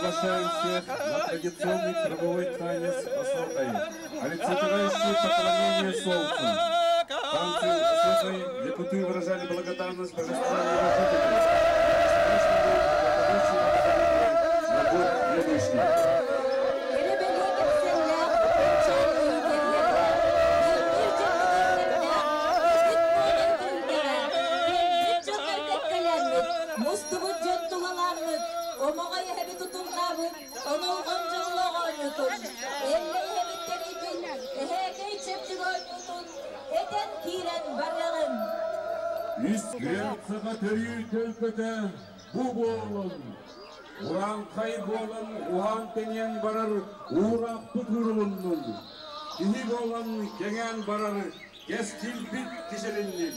Приглашаем всех на традиционный круговой танец Асокай, олицетворяющий поклонение солнцу. Танцы Асокай якуты выражали благодарность божеству его жителей, на год следующий. Үс саға төрүү төлкөтө бу буолун. Ураңкай буолан ухан теңен барар уураппы турулуннун. Киһи буолан кеңен барар кескилбит кишелиннин.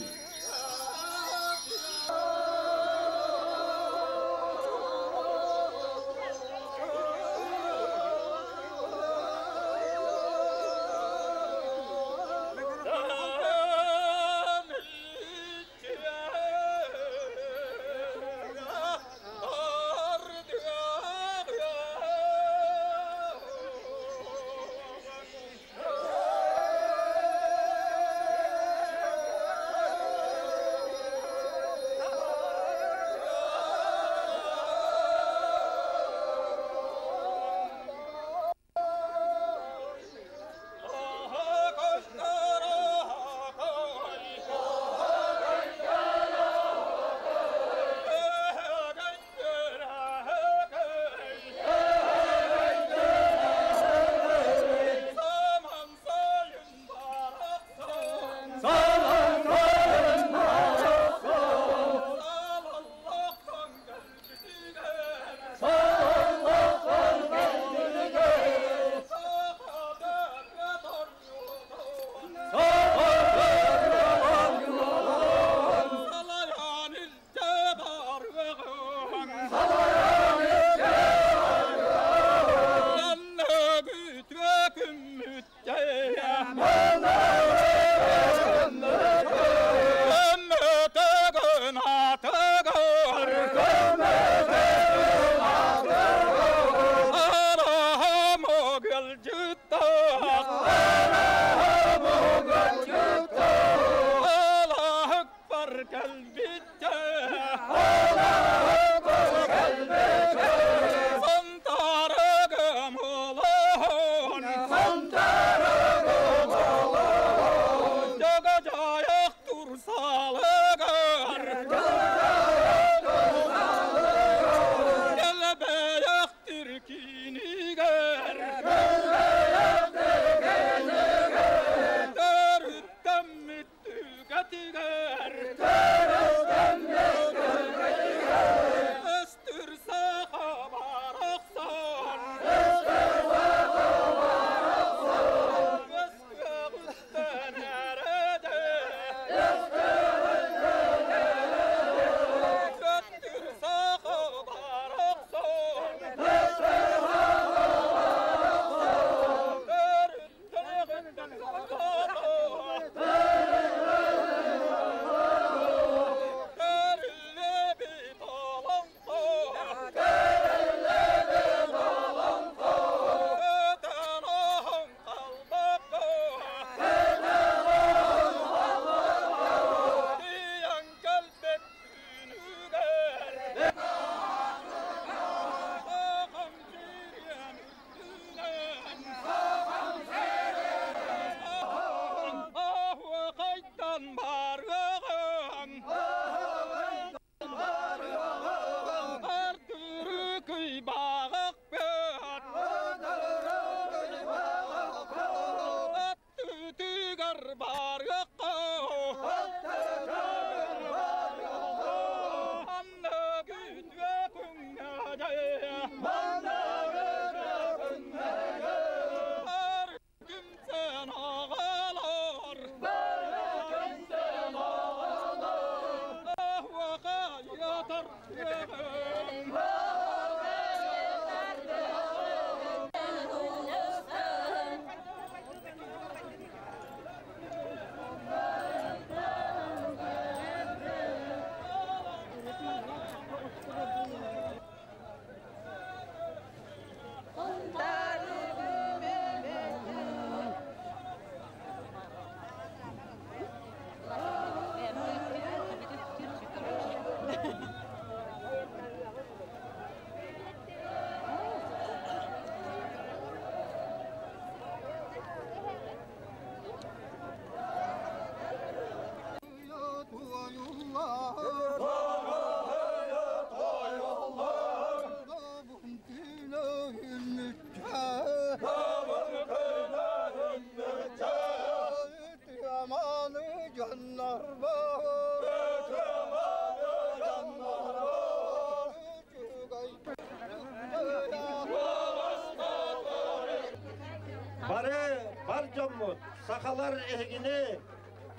Бары бар дьоммут, сахалар эһигини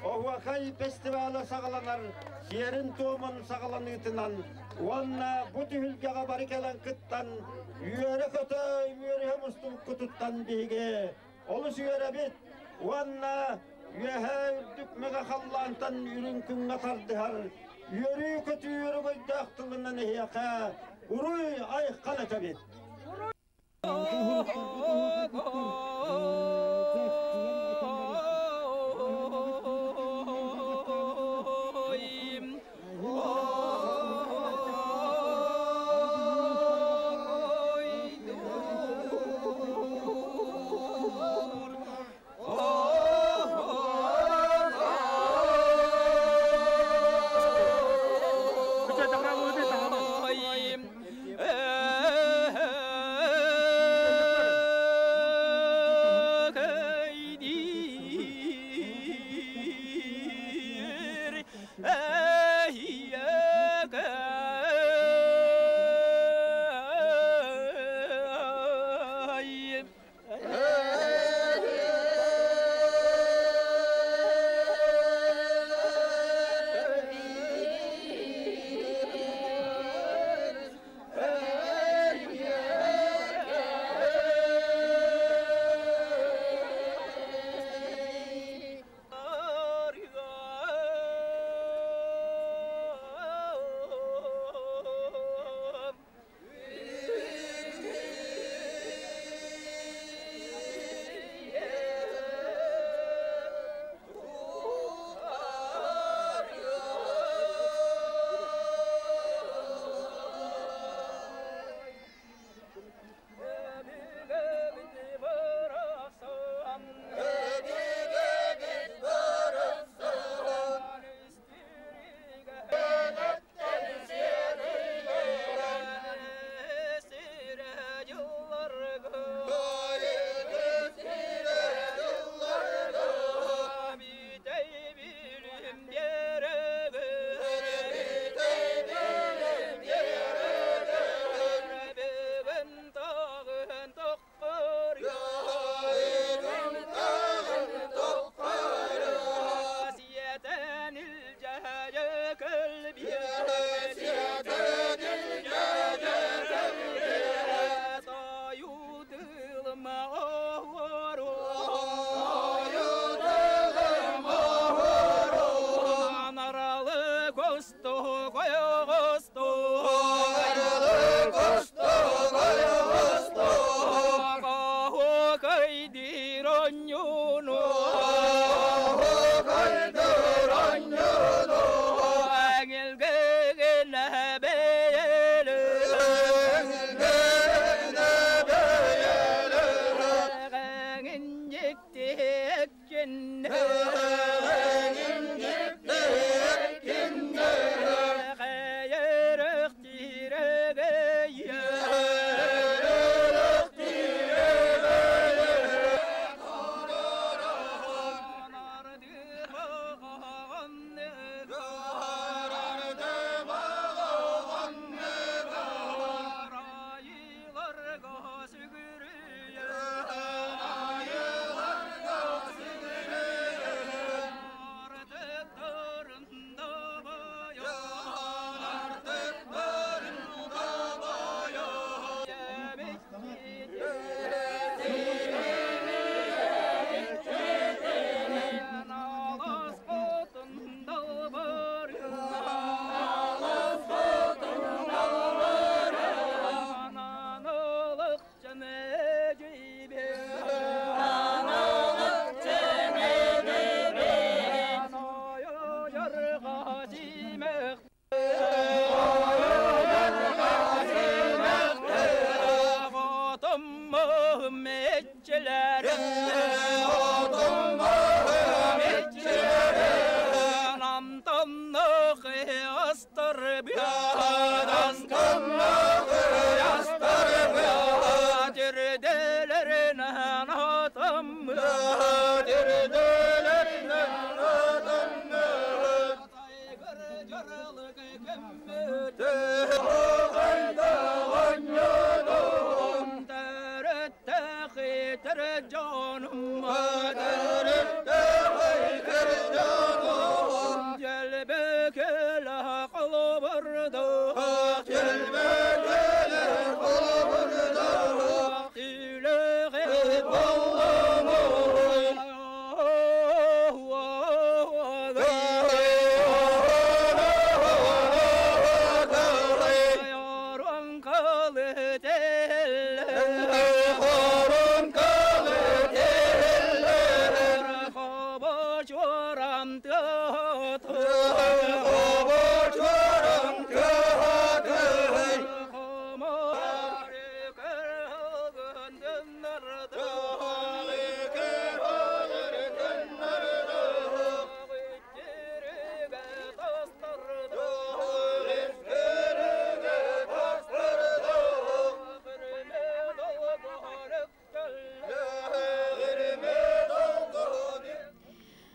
Оһуохай фестивала саҕаланар сиэрин-туомун саҕаланыытынан уонна бу түһүлгэҕэ бары кэлэн кыттан үөрэ-көтө үөрүһэ мустубуккутуттан биһиги олус үөрэбит уонна үөһээ үрдүк мэҥэ халлаантан үрүҥ күҥҥэ тардыһар үөрүү-көтүү өрөгөйдөөх тылынан эһиэхэ уруй-айхал этэбит!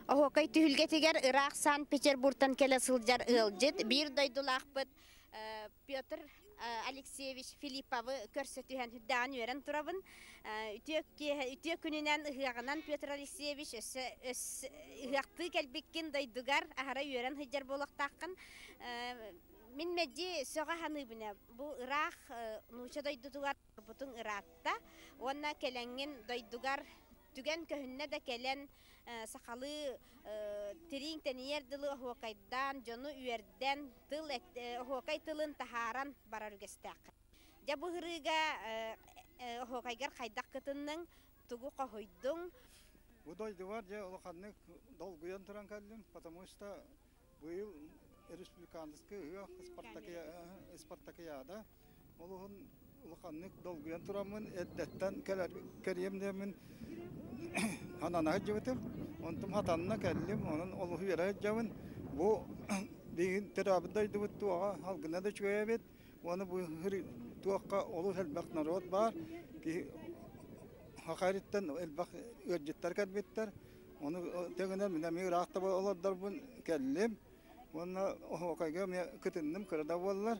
Оһуокай түһүлгэтигэр ыраах Санкт-Петербургтан кэлэ сылдьар ыалдьыт биир дойдулаахпыт Петр Алексеевич Филипповы көрсө түһэн үрдээҕин үөрэн турабын. Үтүө киэһэ, үтүө күнүнэн ыһыаҕынан Петр Алексеевич өссө ыһыахтыы кэлбиккин дойдугар аһара үөрэн сылдьар буолуохтааххын. Мин мэлдьи сөҕө саныыбын бу ыраах нуучча дойдутугар бутуҥ ыраатта уонна кэлэҥҥин дойдугар түгэн көһүннэ да кэлэн сахалыы тирииҥ тэнийэр дылы оһуокайдаан, дьону үөрдэн, тыл оһуокай тылын таһааран барар үгэстээххин. Дьэ бу ыһырыыга оһуокайгар хайдах кытынныҥ, тугу хоһуйдуҥ? Бу дойдубар дьэ улаханнык долгуйан туран кэллим, потому что быйыл республиканскай ыһыах спартакиада Олуһун улаханнык долгуйан тураммын, эрдэттэн кэлэр кэриэм диэммин ханана сылдьыбытым. Онтум хатанна кэллим, онон олус үөрэ сылдьабын. Бу билигин төрөөбүт дойдубут туоҕа алгына да үчүгэй эбит. Уонна бу туохха олус элбэх норуот баар. Киһи Саха сириттэн элбэх ыалдьыттар кэлбиттэр. Ону тэҥинэн мин эмиэ ыраах да олордорбун кэллим. Уонна оһуокайга эмиэ кытынным кыра да буоллар.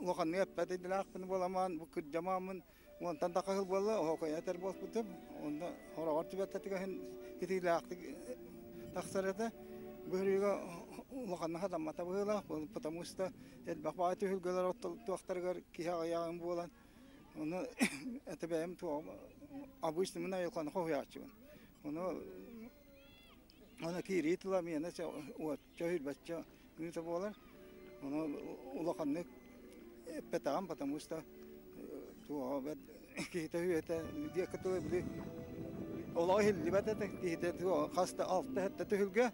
Улаханнык эппэт идэлээхпин буоламаан, бу кырдьамааммын уонтан да хаһыл буолла, оһуокайа этэр буолбутум. Онно хороҕор түбэлтэтигэр итиилээхтик тахсар этэ. Бу ырыыга улаханнык хатаммата быһыылаах, потому что элбэх баҕа түһүлгэлэр туохтарыгар киһи аҕыйаҕын буолан, ону это бэйэм туоҕум обычно мин айылҕаны хоһуйааччыбын. Ону Аны киирии тыла миэнэ уочча сүүрбэччэ мүнүүтэ буолар. Ону улаханнык эппэтэҕим, потому что туоҕа бэрт киһитэ үһү диэки тылы били олоҕо иһиллибэт этэ киһитэ хас да алта сэттэ түһүлгэ.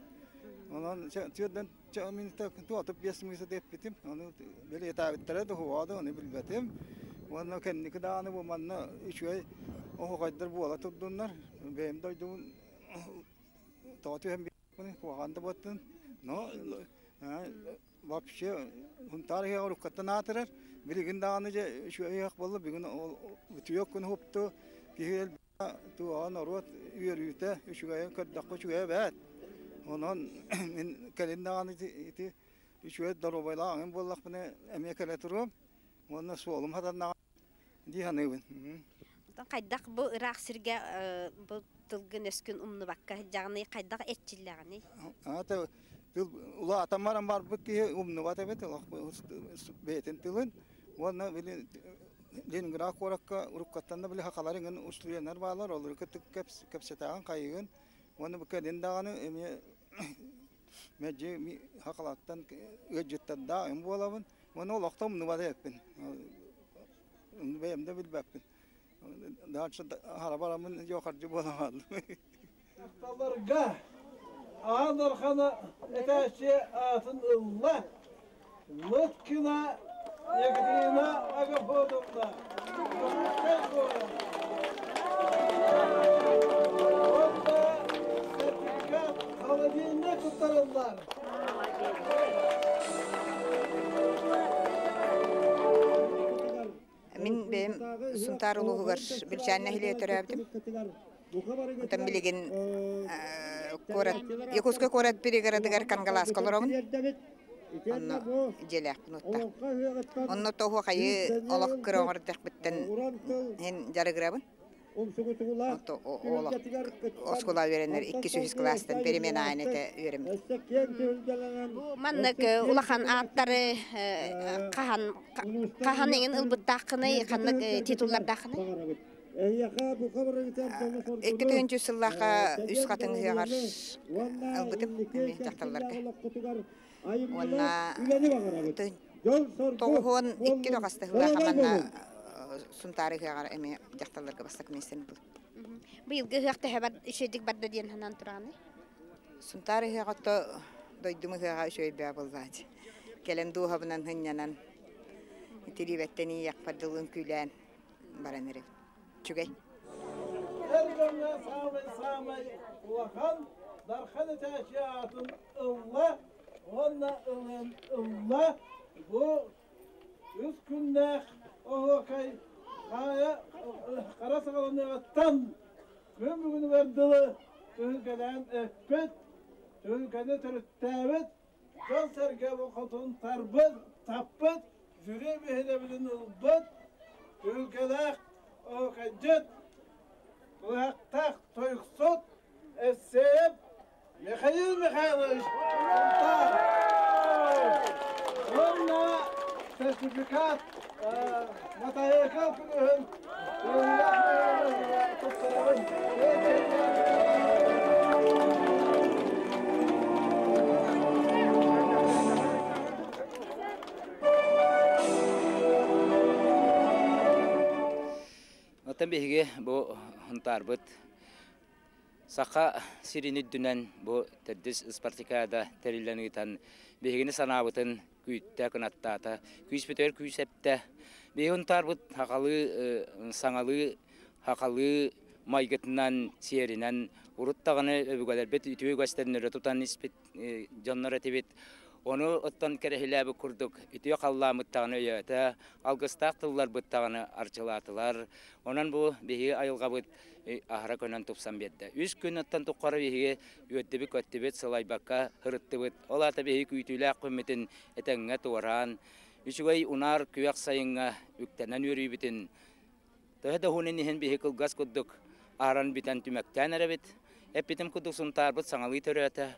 Онон түөрдэн мүнүүтэ туотуп биэс мүнүүтэ эппитим. Ону бэлиэтээбиттэрэ да да ону билбэтим. Уонна кэнники даҕаны бу манна үчүгэй оһуохайдар буола турдуннар. Бэйэм дойдубун тоҕо түһэн биэрбин куһаҕан да буоттун но вообще Сунтаар ыһыаҕа уруккаттан аатырар билигин даҕаны дьэ үчүгэй ыһыах буолла бүгүн үтүө күн уһупту киһи туоҕа норуот үөрүүтэ үчүгэйин көрдөххө үчүгэйэ эбээт онон мин кэлин даҕаны ити үчүгэй доруобайлаах аҥын буоллахпына эмиэ кэлэ туруом уонна суолум хатаннаҕа дии саныыбын. Хайдах бу ыраах сиргэ бу тылгын өскүн умнубакка сылдьаҕыный, хайдах эрчиллэҕиний? Аата тыл улаатан баран барбыт киһи умнубат эбит бэйэтин тылын уонна били Ленинград куоракка уруккаттан да били сахалар иҥин устудьуоннар бааллар, олору кытта кэпсэтэҕин хайыгын уонна бу кэлин даҕаны эмиэ мэлдьи сахалартан ыалдьыттардаах им буолабын уонна олохто умнубат эбиппин. Бэйэм да билбэппин. Дальше хара бараммын дьуохардьы буолан хааллым. Дьахталларга Аан Архана этээччи аатын ылла Лыткина Екатерина Агафоновна. Дьокуускай куорат. Уонна сертификат холодильник туттарыллар. Мин бэйэм Сунтаар улууһугар Бүлчээн нэһилиэгэ төрөөбүтүм. Онтон билигин куорат Якутскай куорат пригородыгар Кангалааска олоробун. Онно дьиэлээхпин уотта. Онно тоһуохайы олох кыра оҥордохпуттан иһин дьарыгырабын. Оскуола үөрэнэр 2-3 класстан перемена аайын этэ үөрэммит. Бу маннык улахан ааттары хаһан хаһан эҥин ылбыттааххыный, ханнык титуллардааххыный? 2003 сыллаахха үс хатыҥ ыһыаҕар ылбытым эмиэ дьахталларга. Уонна 92 тоҕастыһылаах манна Сунтаар ыһыаҕар эмиэ дьахталларга бастакы миэстэни ылбытым. Быйылгы ыһыах төһө үчүгэйдик барда диэн санаан тураҕыный? Сунтаар ыһыаҕа то дойдум ыһыаҕа үчүгэй бөҕө буоллааччы. Кэлэн дууһабынан сынньанан, тириибэттэн ийиэхпэр дылы үҥкүүлээн баран эрэбит. Үчүгэй. Эр дьоҥҥо саамай-саамай улахан Дархан этээччи аатын ылла уонна ылыан ылла. Бу үс күннээх оһуокай хаайа хара саҕаланыаҕыттан күн бүгүнүгэр дылы түһүлгэлээн эппит, түһүлгэни төрүттээбит, дьон-сэргэ бу хотун тарбыт, таппыт, жюри биһирэбилин ылбыт, түһүлгэлээх оһуокайдьыт, кылыһахтаах тойуксут Эссеев Михаил Михайлович Уонна сертификат матайыкал күнүһүн туттарабын. Оттон биһиги бу Хунтаарбыт Саха сирин үрдүнэн бу төрдүс спартакиада тэриллэн ыытан биһигини санаабытын күүттэ, кынаттаата, күүспүтүгэр күүс эптэ. Биһиги Унтаарбыт сахалыы, саҥалыы, сахалыы майгытынан, сиэринэн урут даҕаны өбүгэлэрбит үтүө үгэстэрин өрө тутан испит дьоннор этибит. Ону оттон кэрэһилээбит курдук үтүө халлааммыт даҕаны өйөөтө, алгыстаах тылларбыт даҕаны арчылаатылар. Онон бу биһиги айылҕабыт аһара көнөн тупсан биэрдэ. Үс күн оттон тухары биһиги үөрдүбүт-көттүбүт, сылайбакка сырыттыбыт. Ол аата биһиги күүтүүлээх күммүтүн этэҥҥэ туораан, үчүгэй унаар күөх сайыҥҥа үктэнэн үөрүүбүтүн төһө да уһунун иһин биһи кылгас курдук ааран бүтэн түмэктээн эрэбит. Эппитим курдук Сунтаарбыт саҥалыы төрөөтө,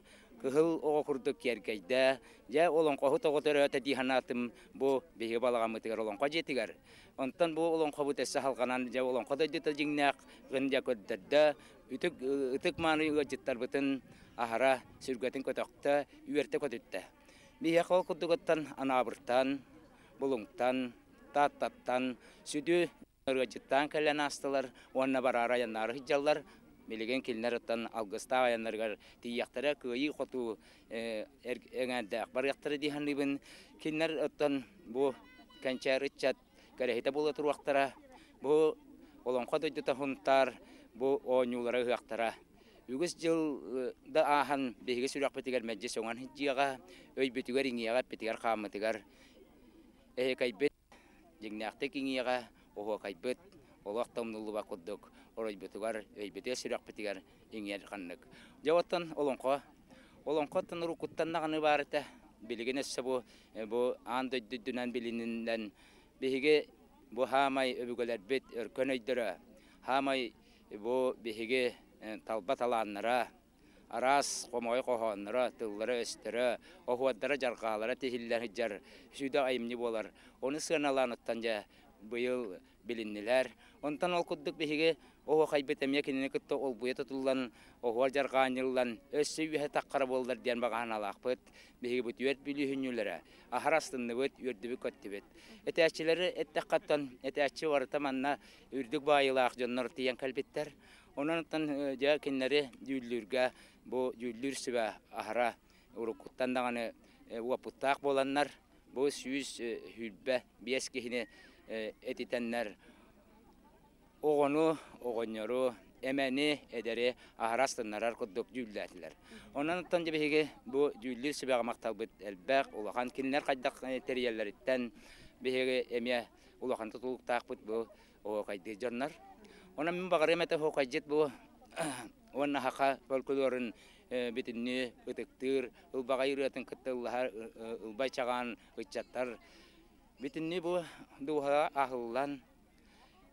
кыһыл оҕо курдук киэргэйдэ. Дьэ, олоҥхоһут оҕо төрөөтө дии санаатым бу биһиги балаҕаммытыгар олоҥхо дьиэтигэр. Онтон бу олоҥхобут өссө салҕанан, дьэ олоҥхо дойдута дьиҥнээх гын дьэ көрдөрдө, үтүк ытык мааны ыалдьыттарбытын аһара сүргэтин көтөхтө, үөртэ көтүттэ. Биһиэхэ ол курдугуттан Анаабыртан, Булуҥтан, Тааттаттан сүдү ыалдьыттаан кэлэн аастылар уонна бараары айаннаары сылдьаллар. Билигин кинилэр оттон алгыстаах айаннарыгар тиийиэхтэрэ, кыайыы-хотуу эҥээрдээх барыахтара дии саныыбын. Кинилэр оттон бу кэнчээри ыччат кэрэһитэ буола туруохтара. Бу Олоҥхо дойдута Сунтаар бу оонньуулара ыһыахтара. Үгүс дьыл да ааһан биһиги сүрэхпитигэр мэлдьи сөҥөн сылдьыаҕа, өйбүтүгэр иҥиэҕэ, эппитигэр-хааммытыгар эһэкэйбит дьиҥнээхтик иҥиэҕэ, оһуокайбыт олох да умнуллубат курдук оройбутугар, өйбүтүгэр, сүрэхпитигэр иҥиэр ханнык. Дьэ оттон олоҥхо Олоҥхоттон уруккуттан даҕаны баар этэ. Билигин өссө бу бу аан дойду үрдүнэн билиниллэн биһиги бу хаамай өбүгэлэрбит өркөн өйдөрө, хаамай бу биһиги талба талааннара, араас хомоҕой хоһоонноро, тыллара-өстөрө, оһуордара-дьарҕаалара тиһиллэн сылдьар сүдү айымньы буолар. Ону сыаналааныттан дьэ быйыл билиннилэр. Онтон ол курдук биһиги оһуохайбыт эмиэ кинини кытта олбуйа тутуллан, оһуор дьарҕаанньыллан, өссө үөһэ таххара буоллар диэн баҕаһаналаахпыт. Биһиги бу түөрт бүлүүһүнньүлэрэ аһара астынныбыт, үөрдүбүт-көттүбүт. Этээччилэри эттэххэттэн этээччи барыта манна үрдүк баайыылаах дьоннор тиийэн кэлбиттэр. Онон оттон дьэ кинилэри дьүүллүүргэ бу дьүүллүүр сүбэ аһара уруккуттан даҕаны уопуттаах буоланнар, бу 125 киһини этитэннэр оҕону, оҕонньору, эмэни, эдэри аһара астыннарар курдук дьүүллээтилэр. Онон оттон дьэ биһиги бу дьүүллүүр сүбэҕэ махталбыт элбэх, улахан кинилэр хайдах тэрийэллэриттэн биһиги эмиэ улахан тутулуктаахпыт бу оһуокайдыыр дьоннор. Онон мин баҕарыам этэ оһуокайдьыт бу уонна саха фольклорун бүтүннүү ытыктыыр, ылбаҕай ырыатын кытта ыллаһар ылбай чаҕаан ыччаттар бүтүннүү бу дууһаҕа аһыллан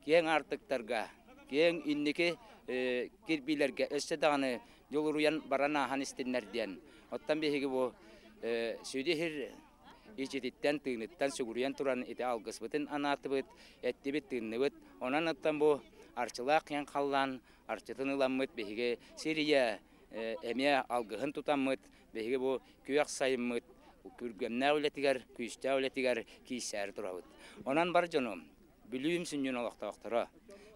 киэҥ аартыктарга. Киэҥ инники кирбиилэргэ өссө даҕаны дьулуруйан баран ааһан истиннэр диэн. Оттон биһиги бу сүдү иһир ичититтэн, тыыныттан сүгүрүйэн туран ити алгыспытын анаатыбыт, эттибит, тыынныбыт. Онон оттон бу арчылаах киэҥ халлаан арчытын ыламмыт биһиги сир ийэ эмиэ алгыһын тутаммыт, биһиги бу күөх сайыммыт күргүөмнээх үлэтигэр, күүстээх үлэтигэр киирсээри турабыт. Онон бар дьонум, Бүлүүм сүнньүн олохтоохторо,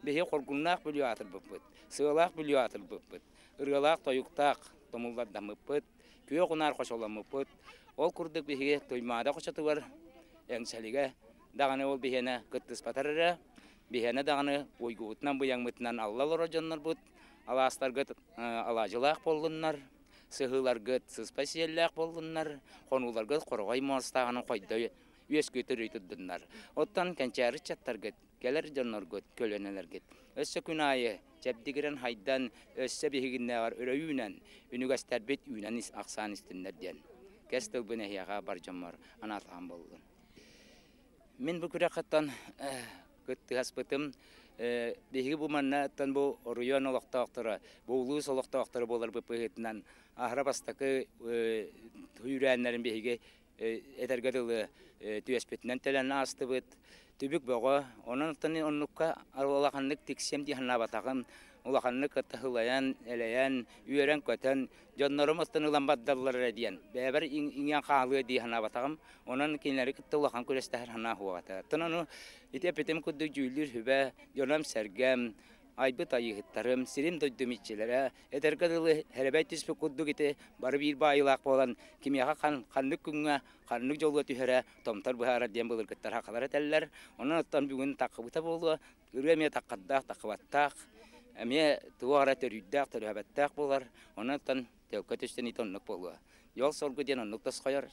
биһиги хоргуннаах Бүлүү аатырбыппыт, сыалаах Бүлүү аатырбыппыт, ырыалаах-тойуктаах тумуллардаммыппыт, күөх унаар хочоломмуппут. Ол курдук биһиги Туймаада хочотугар Эҥсэлигэ даҕаны ол биһиэнэ кыттыспатар эрэ, биһиэнэ даҕаны уйгубутунан-быйаҥмытынан алла олорор дьоннорбут, алаастаргыт алаадьылаах буоллуннар, сыһыыларгыт сыспай сиэллээх буоллуннар, хонууларгыт хороҕой муостааҕынан хойдо үөскүү турдуннар. Оттон кэнчээри ыччаттаргыт, кэлэр дьонноргут, көлүөнэлэргит өссө күн аайы чэбдигирэн хайдан, өссө биһигиннээҕэр өрө үүнэн, үнүгэстэрбит үүнэн ахсаан истиннэр диэн кэс тылбын эһиэхэ бар дьоммор анаатаҕым буоллун. Мин бу күрэххиттэн кыттыһаспытым биһиги бу маннаттан бу оройуон олохтоохторо, бу улуус олохтоохторо буоларбыт быһыытынан аһара бастакы үүрээннэрин биһиги этэргэ дылы түөспүтүнэн төлөн аастыбыт. Түбүк бөҕө. Онон оннукка улаханнык тиксиэм дии санаабатаҕым. Улаханнык кытта элэйэн, үөрэн-көтөн, дьоннорум оттон ылан бардаллар эрэ диэн. Бэйэбэр иҥиэн хаалыа дии санаабатаҕым. Онон кинилэри кытта улахан күрэстэһэр санаа суоҕа. Оттон ону ити эппитим курдук дьүүллүүр сүбэ, дьоном-сэргэм, айбыт айыыһыттарым, сирим-дойдум иччилэрэ, этэргэ дылы хэрэбэй түспүт курдук ити бары биир баайыылаах буолан кимиэхэ ханнык күҥҥэ ханнык дьолго түһэрэ томтор быһаарар диэн былыргыттар хахалар этэллэр. Онон оттон бүгүн таххыбыта буолуо, ырыа эмиэ таххардаах, таххыбаттаах, эмиэ туох эрэ төрүүрдээх, төрөөбөттөөх буолар. Онон оттон төлкө түстэн ити оннук буолуо. Дьол-соргу диэн оннук тосхойор.